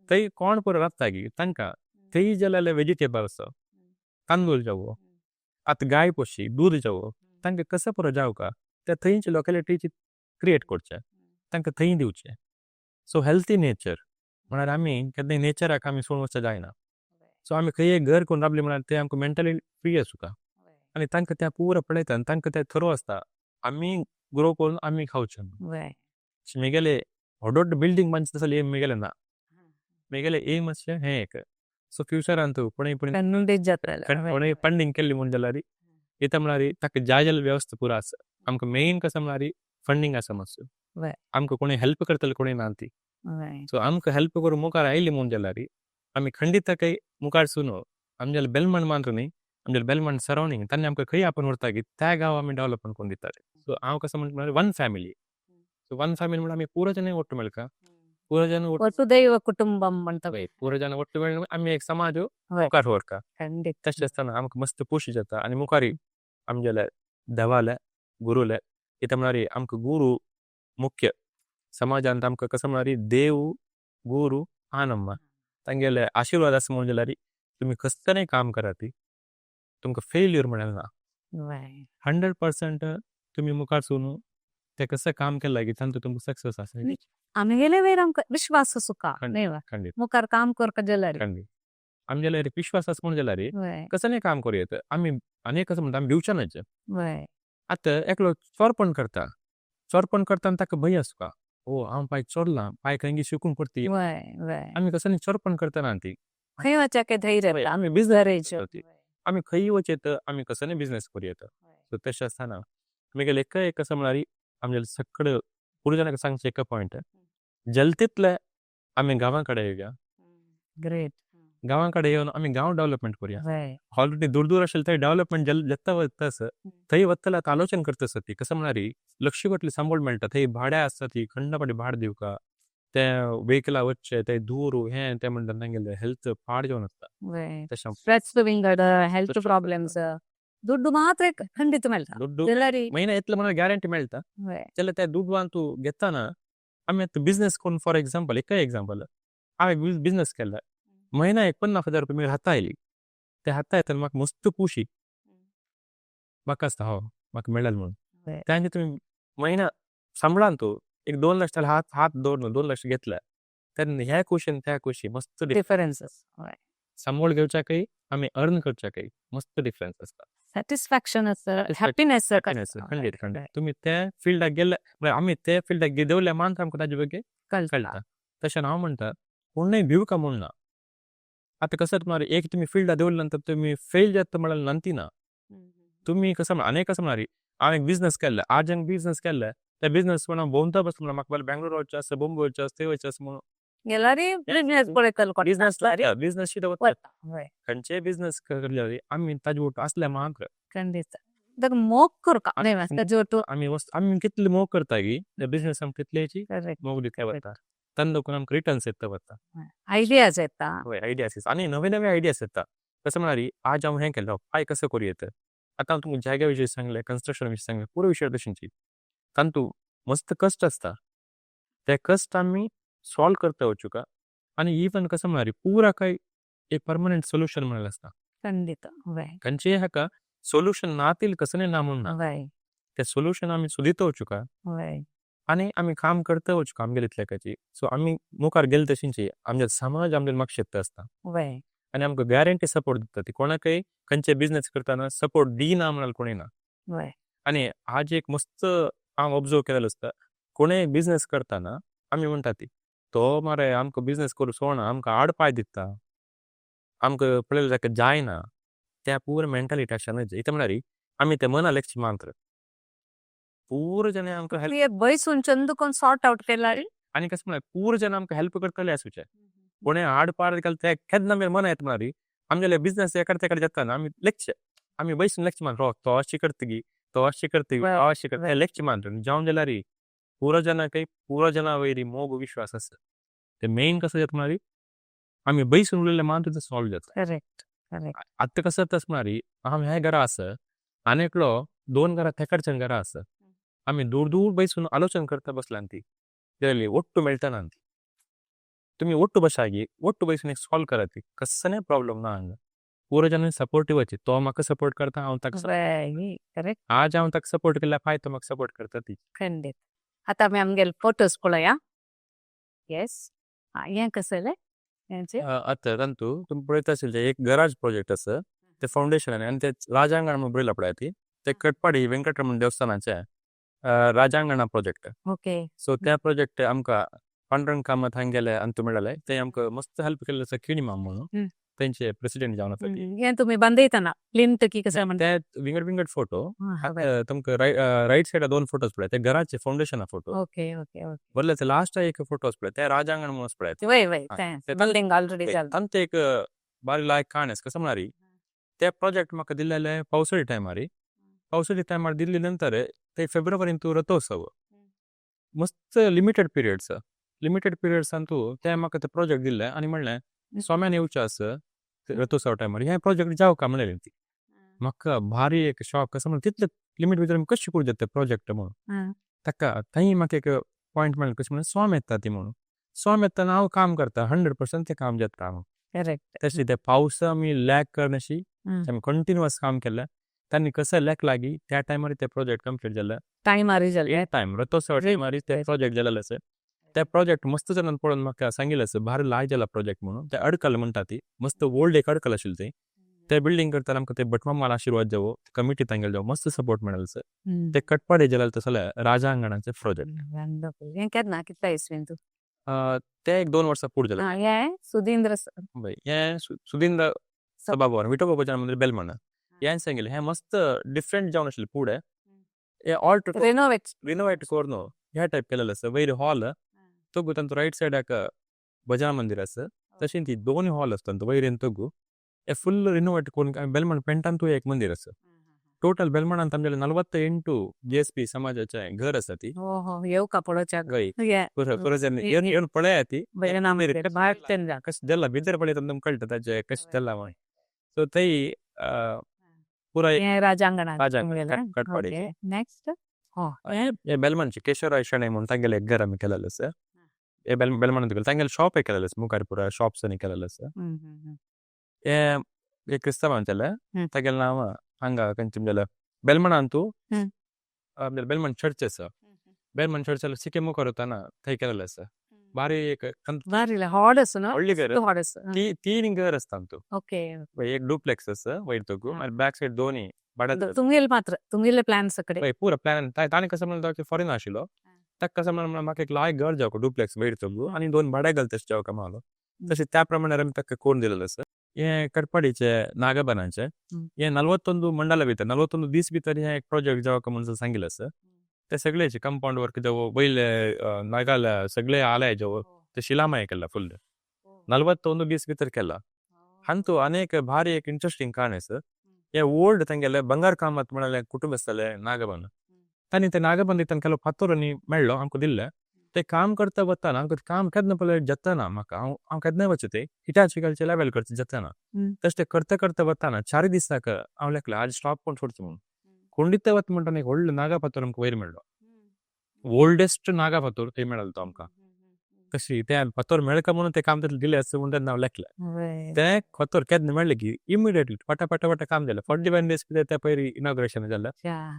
थंय कोण पुरो रावता गी तांकां थंय जाल्यार वेजिटेबल्स तांदूळ जावो, आतां गाय पोशी दूद जावो, तांकां कसो पुरो जावका त्या थंयचे लोकेलिटीची क्रिएट करचें, तांकां थंय दिवचें. सो हेल्थी नेचर म्हळ्यार आमी केन्नाय नेचराक आमी सोडून वचचें जायना. सो आमी खंय एक घर करून रावली म्हळ्यार तें आमकां मेंटली फ्री आसूका आनी तांकां तें पुरो पळयता आनी तांकां तें थरो आसता आमी ग्रो करून आमी खावचें. म्हगेलें व्हड व्हड बिल्डींग बांदचें तसलें एम म्हगेलें ना, म्हगेलें एम अशें हें एक. सो फ्युचरांत कोणूय कोणूय फंडींग केल्ली म्हूण जाल्यार इतां म्हळ्यार ताका जाय जाल्यार वेवस्था पुरो आसा. आमकां मेन कसो म्हळ्यार फंडींग आसा मातसो, आमकां कोणूय हेल्प करतले कोणूय ना ती. सो आमकां हेल्प करून मुखार आयली म्हूण जाल्यार आमी खंडीत ताका मुखार सून आमगेलें बेलमण मात्र न्ही, आमगेलें बेलमण सरावंडींग तांणी आमकां खंय आपोवन व्हरता की त्या गांव आमी डेव्हलपमेंट करून दिताले. सो हांव कसो म्हणटा म्हळ्यार one family. So one family म्हणल्यार आमी पुरो जण ಒಟ್ಟು मेळका, पुरो जण वसुदैव कुटुंबम म्हणटा. पुरो जण ಒಟ್ಟು मेळून आमी एक समाज मुखार व्हरता. खंडीत. तशें आसतना आमकां मस्त खोशी जाता आनी मुखार आमगेले देवाले गुरुले कितें म्हळ्यार आमकां गुरू मुख्य समाजांत आमकां कसो म्हळ्यार देव गुरू आनम्मा तांगेले आशिर्वाद आसा म्हणून जाल्यार तुमी कसलेंय काम करात तुमकां फेल्यूर म्हळ्यार ना. 100% तुमी मुखार सून ते कसं काम केलां की तांतूत तुमकां सक्सेस आसा. आमगेले वयर आमकां विश्वास सुका न्ही खंडीत. मुखार काम करपा जाल्यार. खंडीत आमगेले विश्वास आसा म्हणून जाल्यार कसलेंय काम करूं येता आमी. आनी कसं म्हणटा आमी भिवचे न्हय. आतां एकलो चोरपण करता, चोरपण करता ताका भंय आसता, ओ हांव पाय चोरलां पाय खंय शिकून पडटी. आमी कसं चोरपण करतना ती खंय वचपाचें धैर्य. आमी बिजनेस, आमी खंय वचत आमी कसलेय बिजनेस करूं येता. सो तशें आसतना म्हगेलें एक एक कसं म्हळ्यार आमगेले सगळे पुरुजानाक सांगचें एक पॉयंट, जलतीतले आमी गांवा कडेन येवया. ग्रेट. गांवा कडेन येवन आमी गांव डेव्हलपमेंट करुया. ऑलरेडी दूर दूर आशिल्लें थंय डेव्हलपमेंट जाता वता आसा थंय वतले आतां आलोचन करता आसा ती कसं म्हळ्यार लक्ष्य सांबळ मेळटा थंय भाडें आसता ती खंडपणी भाड दिवका ते वेहिकला वचचे ते धूर हें ते म्हणटा तांगेलें हेल्थ पाड जावन आसता. तशें स्ट्रेस विंगड हेल्थ प्रॉब्लेम्स ದುಡ್ಡು ಮಾತ್ರ ಖಂಡಿತ मेळटा. ದುಡ್ಡು जाल्यार म्हयन्या येतले म्हणून गॅरंटी मेळटा जाल्यार त्या दुडवान तूं घेतना आमी आतां बिजनेस करून फॉर एक्झाम्पल एकय एक्झाम्पल हांवें बिजनेस केला म्हयन्या एक 50,000 रुपया म्हज्या हाता आयली ते हाता येतना म्हाका मस्त खुशी म्हाका आसता हो म्हाका मेळ्ळें म्हणून. तांचे तुमी म्हयन्या सांबळान तूं एक 2 लक्ष हात हात दवरून 2 लक्ष घेतले तेन्ना ह्या खुशी त्या खुशी मस्त डिफरन्स. सांबळ घेवच्याकय आमी अर्न करच्याकय मस्त डिफरन्स आसता. सॅटिस्फॅक्शन आसा, हॅपीनेस. खंडीत खंडीत तुमी त्या फिल्डाक गेले म्हळ्यार आमी त्या फिल्डाक देंवले मात्र आमकां ताजे ಬಗ್ಗೆ कळटा. तशें हांव म्हणटा कोणूय भिवका म्हूण ना. आतां कसं म्हळ्यार एक तुमी फिल्डाक देंवले नंतर तुमी फेल जाता म्हळ्यार नंती ना. तुमी कसं आनी कसं म्हळ्यार हांवें एक बिजनेस केल्ले, आज हांवें बिजनेस केल्ले त्या बिजनेस म्हणून भोंवता बसलो म्हळ्यार म्हाका बेंगलोर वचचें आसा, बोम्बे वचचें आसा, थंय वचचें आसा म्हणून गेल्यार बिजनेस पळयतलो. बिजनेस बिजनेस वता खंयचेय बिजनेस करल्यार आमी ताजे वट आसले मात्र. खंडीत मोग करका ताजे आमी आमी कितले मोग करता की त्या बिजनेस आमकां तितलेची मोग दिता वता. तंदूक आमकां रिटर्न्स येता वता. आयडियाज येता. हय, आयडियास आनी नवे नवे आयडियास येता. कसं म्हळ्यार आज हांव हें केलो फाय कसं करूं येता. आतां हांव तुमकां जाग्या विशयी सांगलें, कन्स्ट्रक्शन विशयी सांगलें, पुरो विशय तशींची तांतू मस्त कश्ट आसता, ते कश्ट आमी सॉल्व करता वचुका. आनी इवन कसं म्हळ्यार पुरा काय एक परमनंट सोल्युशन म्हळ्यार आसता. खंडित, वय. खंयचेय हाका सोल्युशन नातील कसं ना म्हणून ना, ते सोल्युशन आमी सोदीत वचुका आनी आमी काम करता वचुका आमगेले इतल्याकाची. सो आमी मुखार गेले तशींची आमचे समाज आमगे मागशे येता आसता आनी आमकां गॅरंटी सपोर्ट दिता. ती कोणाकय खंयचे बिजनेस करतना सपोर्ट दिना म्हणाल कोणी ना. आनी आज एक मस्त हांव ऑब्जर्व केलेलो आसता, कोणेय बिजनेस करतना आमी म्हणटा ती तो मरे आमकां बिजनेस करूं सोडना, आमकां आड पांय दिता, आमकां पळयलें ताका जायना, त्या पुरो मेंटालिटी अशें न्हय. इतलें म्हळ्यार आमी ते मना लेगचे मात्र पुरो जण आमकां हेल्प एक बैसून चंदू कोण सॉर्ट आउट केला. आनी कसं म्हळ्यार पुरो जण आमकां हेल्प करतले आसूचे, कोणे आड पार घाल ते केन्ना आमगे मना येता म्हळ्यार आमगेले बिजनेस एकडे तेकडे जाता ना, आमी लेगचे आमी बैसून लेगचे मात्र हो तो अशें करतगी, तो अशें करतगी, तो अशें करतगी, लेगचे मात्र जावन जाल्यार पुरो जणांकय पुरो जणां वयरी मोग विश्वास आसा. ते मेन कसं जाता म्हळ्यार आमी बैसून उरलेले मात्र ते सॉल्व जाता. Correct correct. आतां कसं जाता म्हळ्यार आमी हें घरा आसा आनी एकलो दोन घरां तेकडच्यान घरा आसा, आमी दूर दूर बैसून आलोचन करता बसल्यान ती जाल्यार ಒಟ್ಟು मेळटा ना. तुमी ಒಟ್ಟು बसागी ಒಟ್ಟು बैसून एक सॉल्व करा ती कसलें प्रॉब्लम ना हांगा. पुरो जण सपोर्टीव आची, तो म्हाका सपोर्ट करता, हांव ताका करेक्ट. आज हांव ताका सपोर्ट केल्यार फाय तो म्हाका सपोर्ट करता ती. खंडीत. आतां आमी आमगेले फोटोज पळोवया. येस, हें कसलें? आतां तांतू तुमी पळयता आशिल्ले एक गराज प्रोजेक्ट आसा, ते फावंडेशन आनी ते राजांगण म्हणून बरयला पळय ती, ते कटपाडी वेंकटरमण देवस्थानाचे राजांगणा प्रोजेक्ट. सो त्या प्रोजेक्ट आमकां पांडुरंग कामत हांगेले अंतू मेळ्ळें, ते आमकां मस्त हेल्प केल्ले आसा किणी माम म्हणून तेंचे प्रेसिडेंट जावन आसा ती. हें तुमी बांदयतना प्लिंथ की कसं म्हणटा ते विंगड विंगड फोटो तुमकां रायट सायडा दोन फोटोज पळय, ते घराचे फावंडेशना फोटो. ओके ओके ओके बरले ते लास्ट एक फोटोज पळय, ते राजांगण म्हणून पळय. वय वय, ते बिल्डिंग ऑलरेडी जालें. तांचे एक बारी लायक काण आसा. कसं म्हळ्यार ते प्रोजेक्ट म्हाका दिल्लेले पावसाळी टायमार, पावसाळी टायमार दिल्ले नंतर ते फेब्रुवारीन तूं रथोत्सव मस्त लिमिटेड पिरियड्स, लिमिटेड पिरियड्सान तूं ते म्हाका ते प्रोजेक्ट दिल्ले आनी म्हणलें स्वाम्यान येवचें आसा रथोत्सव टायमार, हें प्रोजेक्ट जावं का म्हणलें ती. म्हाका भारी एक शॉक, कसं म्हणल्यार तितले लिमीट भितर आमी कशें करूं जाता प्रोजेक्ट म्हणून. ताका थंय म्हाका एक पॉयंट मेळ्ळें, कशें म्हणल्यार स्वाम येता ती म्हणून, स्वाम येतना हांव काम करता 100% तें काम जाता हांव. तशें ते पावस आमी लॅक करनाशी आमी कंटिन्युअस काम केलें, तांणी कसं लॅक लागी त्या टायमार ते प्रोजेक्ट कंप्लीट जालें. टायमार जालें. टायम रथोत्सव टायमार ते प्रोजेक्ट जालेलें आसा. ते प्रोजेक्ट मस्त जाणान पळोवन म्हाका सांगिल्लें आसा भारी लाय जाला प्रोजेक्ट म्हणून. ते अडकल म्हणटा ती मस्त ओल्ड एक अडकल आशिल्ली ती, ते बिल्डींग करतना आमकां ते भटमामाल आशिर्वाद जावो, कमिटी तांगेले जावो, मस्त सपोर्ट मेळ्ळो आसा. ते कटपाडी जालेले तसले राजांगणाचे प्रोजेक्ट. हें केन्ना कितल्या इसवीन तूं? ते एक 2 वर्सां फुडें जालें. हें सुधींद्र हें सुधींद्र सभाभवन विठोबा भजन मंदिर बेलमण हें सांगिल्लें. हें मस्त डिफरंट जावन आशिल्लें फुडें, हें ऑल रेनोवेट रिनोवेट करून ह्या टायप केलेलें आसा. वयर हॉल तोगू तांचो रायट सायडाक भजन मंदिर आसा, तशें ती दोन हॉल आसता वयर तोगू हे फुल रिनोवेट करून बेलमण पेंटांतूय एक मंदिर आसा. टोटल बेलमणांत आमगेले 48 GSP समाजाचें घर आसा ती. हो हो, येवका पळोवच्याक. येवन पळया ती. कशें जालां भितर पळयता तुमकां कळटा ताचें कशें जालां म्हणून. सो थंय पुराय राजांगणांत. राजांगण कटपाडी. नेक्स्ट. हे बेलमणचे केशवराय शणै म्हणून तांगेलें एक घर आमी केलेलें आसा. हे बेलमणांत गेले तांगेलें शॉप केलेलें आसा, मुखार पुराय शॉप्स आनी केलेलें आसा. हे क्रिस्तांवांचेलें तागेलें नांव हांगा खंयचें जाल्यार बेलमणांतू आमगेलें बेलमण चर्च आसा, बेलमण चर्च जाल्यार सिके मुखार वतना थंय केलेलें आसा. भारी एक भारी हॉड आसा न्हू, व्हडली घर, हॉड आसा. तीन घर आसता तांतू. एक डुप्लेक्स आसा वयर तोगू आनी बॅक सायड दोनी भाड्यान. तुमगेले मात्र तुमगेले प्लॅन सगळे हय पुरो प्लॅन. ताणें कसं म्हणलें तो फॉरेन आशिल्लो, ताका कसं म्हणलें म्हाका एक लायक घर जावं डुप्लेक्स वयर तोगू आनी दोन भाड्याक घाल तशें जावं म्हणलो, तशें त्या प्रमाणे आमी ताका करून दिलेलें आसा. हें कटपाडीचे नागबनाचे हें 41 मंडला भितर 41 दीस भितर हें एक प्रोजेक्ट जावं म्हणून सांगिल्लें आसा. ते सगळेचे कंपाऊंड वर्क जावं वयले नागाल्या सगळे आलाय जावं ते शिलामय केला फुल 41 दीस भितर केला. हांतू अनेक भारी एक इंट्रस्टिंग काण आसा. हे ओल्ड तांगेले ಬಂಗಾರ कामत म्हळ्यार कुटुंब आसताले नागबन, तांणी ते नागबन तांकां केलो फातोर आनी मेळ्ळो आमकां दिल्ले. ते काम करता वतना आमकां काम केन्ना पळय जातना म्हाका हांव हांव केन्नाय वचता ते हिटाची लेवल करता जातना. तशें ते करता करता वतना चार दिसाक हांव लेखलें आज स्टॉप कोण सोडचो म्हणून. कोंडित वता म्हणटा एक व्हडलो नागा फातर आमकां वयर मेळ्ळो. ओल्डेस्ट नागा फातर थंय मेळ्ळो तो आमकां. तशी ते फातर मेळका म्हणून ते काम तितलें दिलें आसा म्हणून तेन्ना हांव लेखलें. ते फातर केन्ना मेळ्ळे की इमिडिएटली पटा पटा पटा काम जालें. 45 डेज कितें त्या पयर इनॉग्रेशन जालें.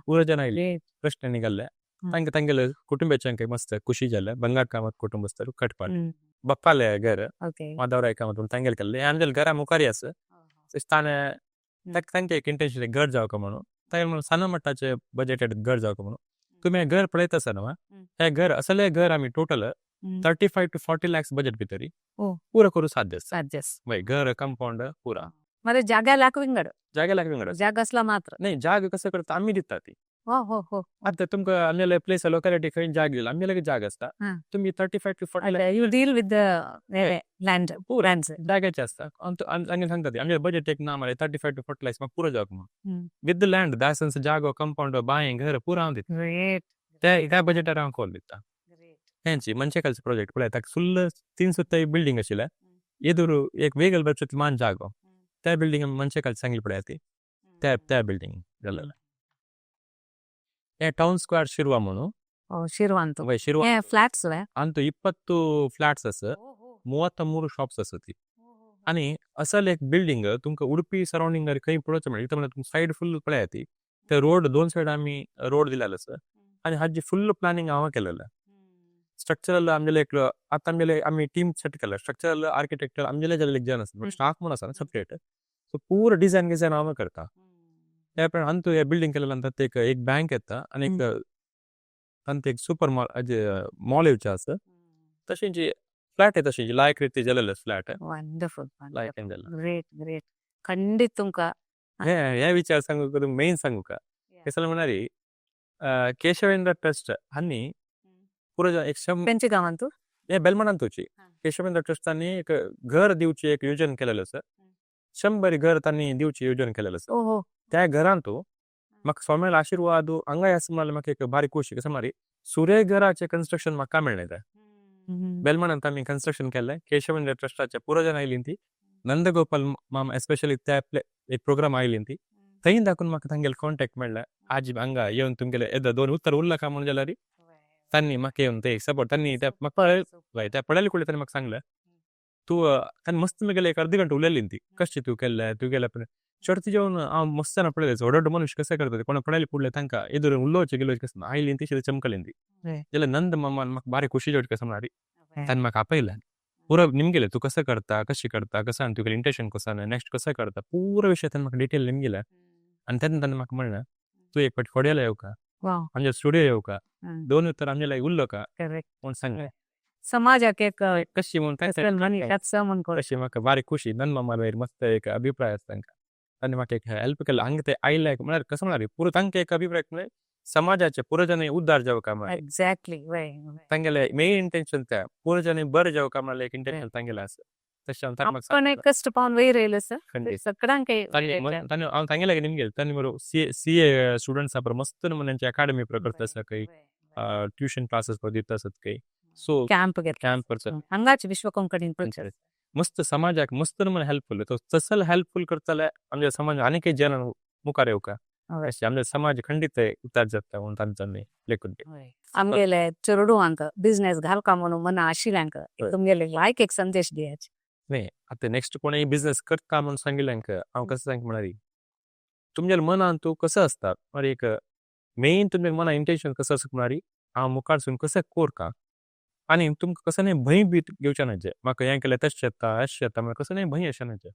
पुरो जन आयली प्रश्न निघाले. तांकां तांगेले कुटुंबाच्यांक मस्त खुशी जालें. बंगार कामत कुटुंबस्थर कटपाट बप्पाले घर माधवराय कामत म्हणून तांगेले केल्लें. आमगेले घरा मुखारी आसा. ताणें तांचे एक इंटेन्शन घर जावका म्हणून तांगे म्हणून सान मट्टाचे बजेटेड घर जावका म्हणून. तुमी हें घर पळयता आसा न्हू, हें घर असलें घर आमी total 35 to 40 lakhs budget भितरी पुरो करूं साध्य आसा. साध्य. वय, घर कंपाऊंड पुरा. मरे जागा लाख विंगड. जागे लाख विंगड. जागा असला मात्र. नाही, जाग कसं करता आमी दिता ती. हो हो हो आता तुमकां आमगेले प्लेस लोकॅलिटी खंय जाग दिला, आमगेले जाग आसता. तुमी 35 to 40 lakhs. You deal with the land. पुरा जाग्याचे आसता. आमगे सांगता ती आमगे बजेट एक ना मरे 35 to 40 lakhs म्हाका पुरो जावक म्हणून. विथ the land दासन्स जागो कंपाऊंड बांय घर पुरा हांव दिता. त्या बजेटार हांव कोल दिता. हेंची मनशे खालचे प्रोजेक्ट पळय ताका फुल्ल 3 सुद्दां बिल्डींग आशिल्लें. एदुरू एक वेगळ बचत मान जागो त्या बिल्डींग मनशे खालचे सांगली पळय ती त्या त्या बिल्डींग जालेलें. हे टाउन स्क्वेअर शिरवा म्हणून. शिरवांत. वय, शिरवा. हे फ्लॅट्स वे? अंतु 20 फ्लॅट्स आसा, 33 शॉप्स आसा ती. आनी असल एक बिल्डींग तुमकां उडपी सरावंडिंगार खंय पळोवचें मेळटा. इतलें म्हणल्यार तुमकां सायड फुल पळयात ती ते रोड दोन सायड आमी रोड दिलेलो आसा आनी हाजी फुल प्लॅनिंग हांवें केलेलें. स्ट्रक्चरल आमगेले एक आतां आमगेले आमी टीम सेट केला. स्ट्रक्चरल आर्किटेक्चर आमगेले जाल्ले एक जन आसा, स्टाफ म्हणून आसा सेपरेट. सो पूरा डिझायन गिझायन हांव करता. त्या प्रमाणे अंतू हे बिल्डींग केलेलं नंतर एक एक बँक येता आनी एक तांचे एक सुपर मॉल मॉल येवचे आसा. तशें जी फ्लॅट आहे तशी लायक रीती जालेले फ्लॅट. वंडरफुल. लायक जालें. ग्रेट ग्रेट, खंडित तुमकां. हे हे विचार सांगू मेन सांगू का कसं म्हणारी केशवेंद्र ट्रस्ट हांणी पुरो एक खंयच्या गांवांत? हे बेलमणांतूची केशवेंद्र ट्रस्ट तांणी एक घर दिवची एक योजन केलेलं आसा. 100 घर तांणी दिवची योजन केलेलं आसा. त्या घरांतू म्हाका स्वाम्यालो आशिर्वाद हांगाय आसा म्हणल्यार म्हाका एक बारीक खोशी. कसं म्हळ्यार सुरे घराचें कन्स्ट्रक्शन म्हाका मेळ्ळें. त्या बेलमणांत आमी कन्स्ट्रक्शन केलें. केशवेंद्र ट्रस्टाचे पुरो जन आयली ती नंदगोपाल मामा एस्पेशली त्या एक प्रोग्राम आयली ती थंय दाखोवन म्हाका तांगेले कॉन्टेक्ट मेळ्ळें. आजी हांगा येवन तुमगेले येदा दोन उत्तर उरला काय म्हणून जाल्यार तांणी म्हाका येवन ते सपोर्ट तांणी त्या म्हाका त्या पळयले कुडले तांणी म्हाका सांगलें तूं तांणी मस्त म्हगेले एक अर्दी घंटा उलयली ती कशें तूं केल्लें तूं गेलें. पण शेवटी जेवन हांव मस्त जाणां पळयलें व्हड व्हड मनुष्य कशें करता कोणा पळयले फुडले तांकां एदोर उलोवचें गिलोवचें कशें आयली ती चमकली ती. जाल्यार नंद मामान म्हाका बारीक खुशी जेवटी कसं म्हळ्यार तांणी म्हाका आपयलें पुरो निमगेलें तूं कसं करता कशें करता कसं आनी तुगेलें इंटेन्शन कसं नेक्स्ट कसं करता पुरो विशय तांणी म्हाका डिटेल निमगेलें. आनी तेन्ना तांणी म्हाका म्हणलें तूं एक फावट खोड्याला येवका, आमच्या स्टुडियो येवका, दोन उत्तर आमच्या लागीं उरलो का म्हूण सांगलें. समाजाक एक कशी म्हूण काय कशी म्हाका बारीक खुशी. नंद मामा मस्त एक अभिप्राय आसा तांकां. तांणी म्हाका एक हेल्प केलें हांगा ते आयले म्हळ्यार कसं म्हळ्यार पुरो तांकां एक अभिप्राय म्हळ्यार समाजाचे पुरो जन उद्धार जावका म्हळ्यार. एक्झॅक्टली. तांगेले मेन इंटेन्शन त्या पुरो जन बरें जावका म्हळ्यार एक इंटेन्शन तांगेलें आसा. तशें हांव तांकां आपण एक कश्ट पावन वयर येयलो सर सगळ्यांक. तांणी हांव तांगेले निमगेलें तांणी बरो CA students पळय मस्त नमुन्यांचे अकाडमी करता आसा खंय ट्युशन क्लासीस दिता आसत खंय. सो कॅम्प घेतला कॅम्प करता हांगाच विश्व कोंकणी मस्त समाजाक मस्त नमुने हेल्पफुल. तो तसल हेल्पफुल करतले आमच्या समाज आनीक जन मुखार येवका अशें आमच्या समाज खंडीत उतार जाता म्हणून तांच्यांनी लेखून. आमगेले चेडवांक बिझनेस घालका म्हणून मना आशिल्ल्यांक तुमगेले लायक एक संदेश दियाचे. न्ही आतां नेक्स्ट कोणूय बिझनेस करता म्हणून सांगिल्ल्यांक हांव कसं सांग म्हळ्यार तुमच्या मनान तूं कसो आसता म्हळ्यार एक मेन तुमच्या मनान इंटेन्शन कसो आसता म्हळ्यार हांव मुखार कसं कोरका आनी तुमकां कसो न्ही भंय बी घेवचें ना जे म्हाका हें केलें तशें येता अशें येता म्हळ्यार कसो न्ही भंय अशें ना जे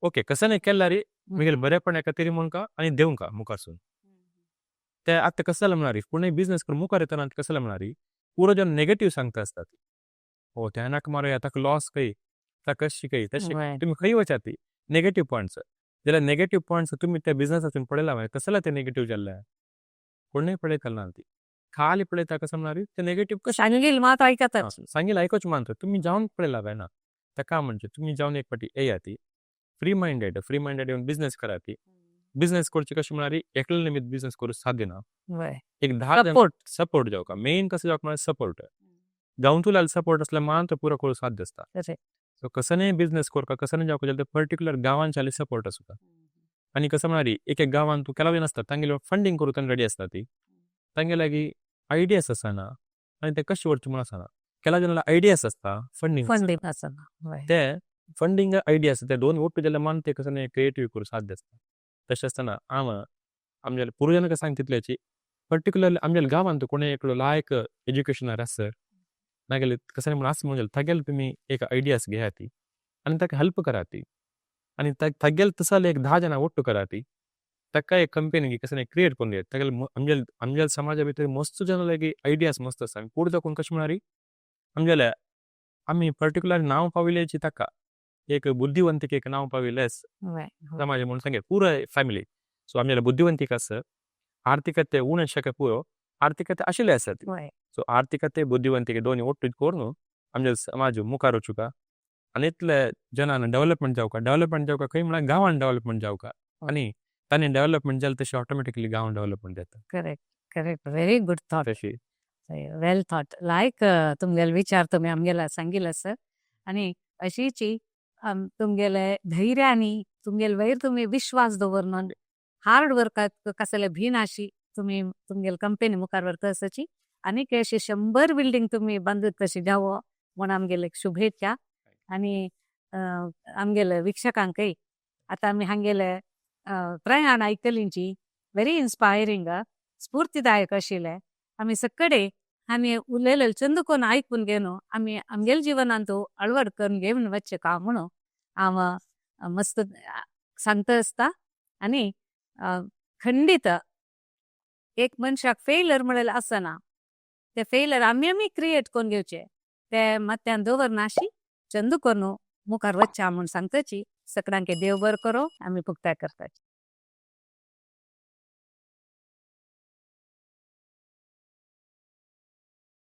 ओके कसं न्ही केल्यार म्हगेलें बरेंपण एका तरी म्हणका आनी देवंका मुखारसून. ते आतां कसं जालें म्हळ्यार कोणूय बिझनेस करून मुखार येतना कसं जालें म्हळ्यार पुरो जन नेगेटीव सांगता आसता ती हो त्या नाका मारूया ताका लॉस खंय ताका कशी खंय तशें तुमी खंय वचात ती नेगेटीव पॉयंट्स जाल्यार नेगेटीव पॉयंट्स तुमी त्या बिझनेसातून पळयला मागीर कसं ते नेगेटीव जाल्ले कोणूय पळयतले ना ती खाली पळयता कसं म्हळ्यार ते नेगेटीव कशें सांगील मात आयकतात. सांगील आयकोच मानता तुमी जावन पळयला जायना ताका म्हणजे तुमी जावन एक फावटी येया ती फ्री मायंडेड येवन बिझनेस करा ती. बिझनेस करचे कशें म्हळ्यार एकले निमित्त बिझनेस करूं साध्य ना. एक 10 जण सपोर्ट जावका मेन कसं जावका म्हळ्यार सपोर्ट. गांवतुल्याल सपोर्ट आसल्यार मान तो पुरो करूं साध्य आसता. सो कसने बिझनेस करका, कसने जावका जाल्यार पर्टिक्युलर गांवांच्याले सपोर्ट आसता. आनी कसं म्हळ्यार एक एक गांवान तूं केला नासता, तांगेले फंडींग करूं तांकां रेडी आसता ती, तांगे लागीं आयडियास आसना आनी ते कशें व्हरचें म्हूण आसना. केला जाणां आयडियास आसता, फंडींग फंडींग आसना. ते फंडींग आयडियास ते दोन ಒಟ್ಟು जाल्यार मान ते कसं क्रिएटीव करूं साध्य आसता. तशें आसतना हांव आमगेले पुर्वजांक सांगता तितल्याची, पर्टिक्युलरली आमगेले गांवांत कोणूय एकलो लायक एज्युकेशनार आसत नागेले कसं म्हूण आसा म्हणून तागेले तुमी एक आयडियास घेयात ती आनी ताका हेल्प करात ती आनी तागेले तसले एक 10 जाणां ಒಟ್ಟು करात ती, ताका एक कंपनी कसं क्रिएट करून दियात. तागेले आमगेले आमगेले समाजा भितर मस्त जाणां लागीं आयडियास मस्त आसा. आनी कोण दाखोवन कशें म्हळ्यार आमगेले आमी पर्टिक्युलर नांव पाविल्याची ताका एक बुद्धिवंतीक एक नांव पाविलें समाज म्हणून सांगे पुराय फॅमिली. सो आमगेले बुद्धिवंतीक आसा, आर्थिकते उणें शक्य पुरो आर्थिकते आशिल्ले आसात. सो आर्थिकते बुद्धिवंतीक दोनी ಒಟ್ಟು करून आमगेले समाज मुखार वचूका आनी इतले जनान डेव्हलपमेंट जावका. डेव्हलपमेंट जावका खंय म्हळ्यार गांवान डेव्हलपमेंट जावका आनी तांणी डेव्हलपमेंट जालें तशें ऑटोमॅटिकली गांवान डेव्हलपमेंट जाता. Correct, correct, very good thought. तशी वेल थॉट. लायक तुमगेले विचार तुमी आमगेला सांगिल्ले सर. आनी अशीची तुमगेले धैर्यानी तुमगेले वयर तुमी विश्वास दवरन हार्ड वर्काक कसले भिनाशी तुमी तुमगेले कंपनी मुखार व्हरता आसाची आनी अशे 100 बिल्डींग तुमी बांदत तशी जावो म्हूण आमगेले शुभेच्छा. आनी आमगेले वीक्षकांकय आतां आमी हांगेले प्रयाण आयकलींची व्हेरी इन्स्पायरींग, स्फूर्तिदायक आशिल्लें. आमी सगळे आमी उलयलें चंद कोन्न आयकून घेवन आमी आमगेले जिवनांत अळवड करून घेवन वचचें काम म्हणून हांव मस्त सांगता आसता. आनी खंडीत एक मनशाक फेलर म्हणलें आसना, ते फेलर आमी आमी क्रिएट करून घेवचे, ते माथ्यान दवरनाशी चंद करून मुखार वचचें म्हूण सांगताची. सगळ्यांक देव बरो करो. आमी पुक्ताय करताची.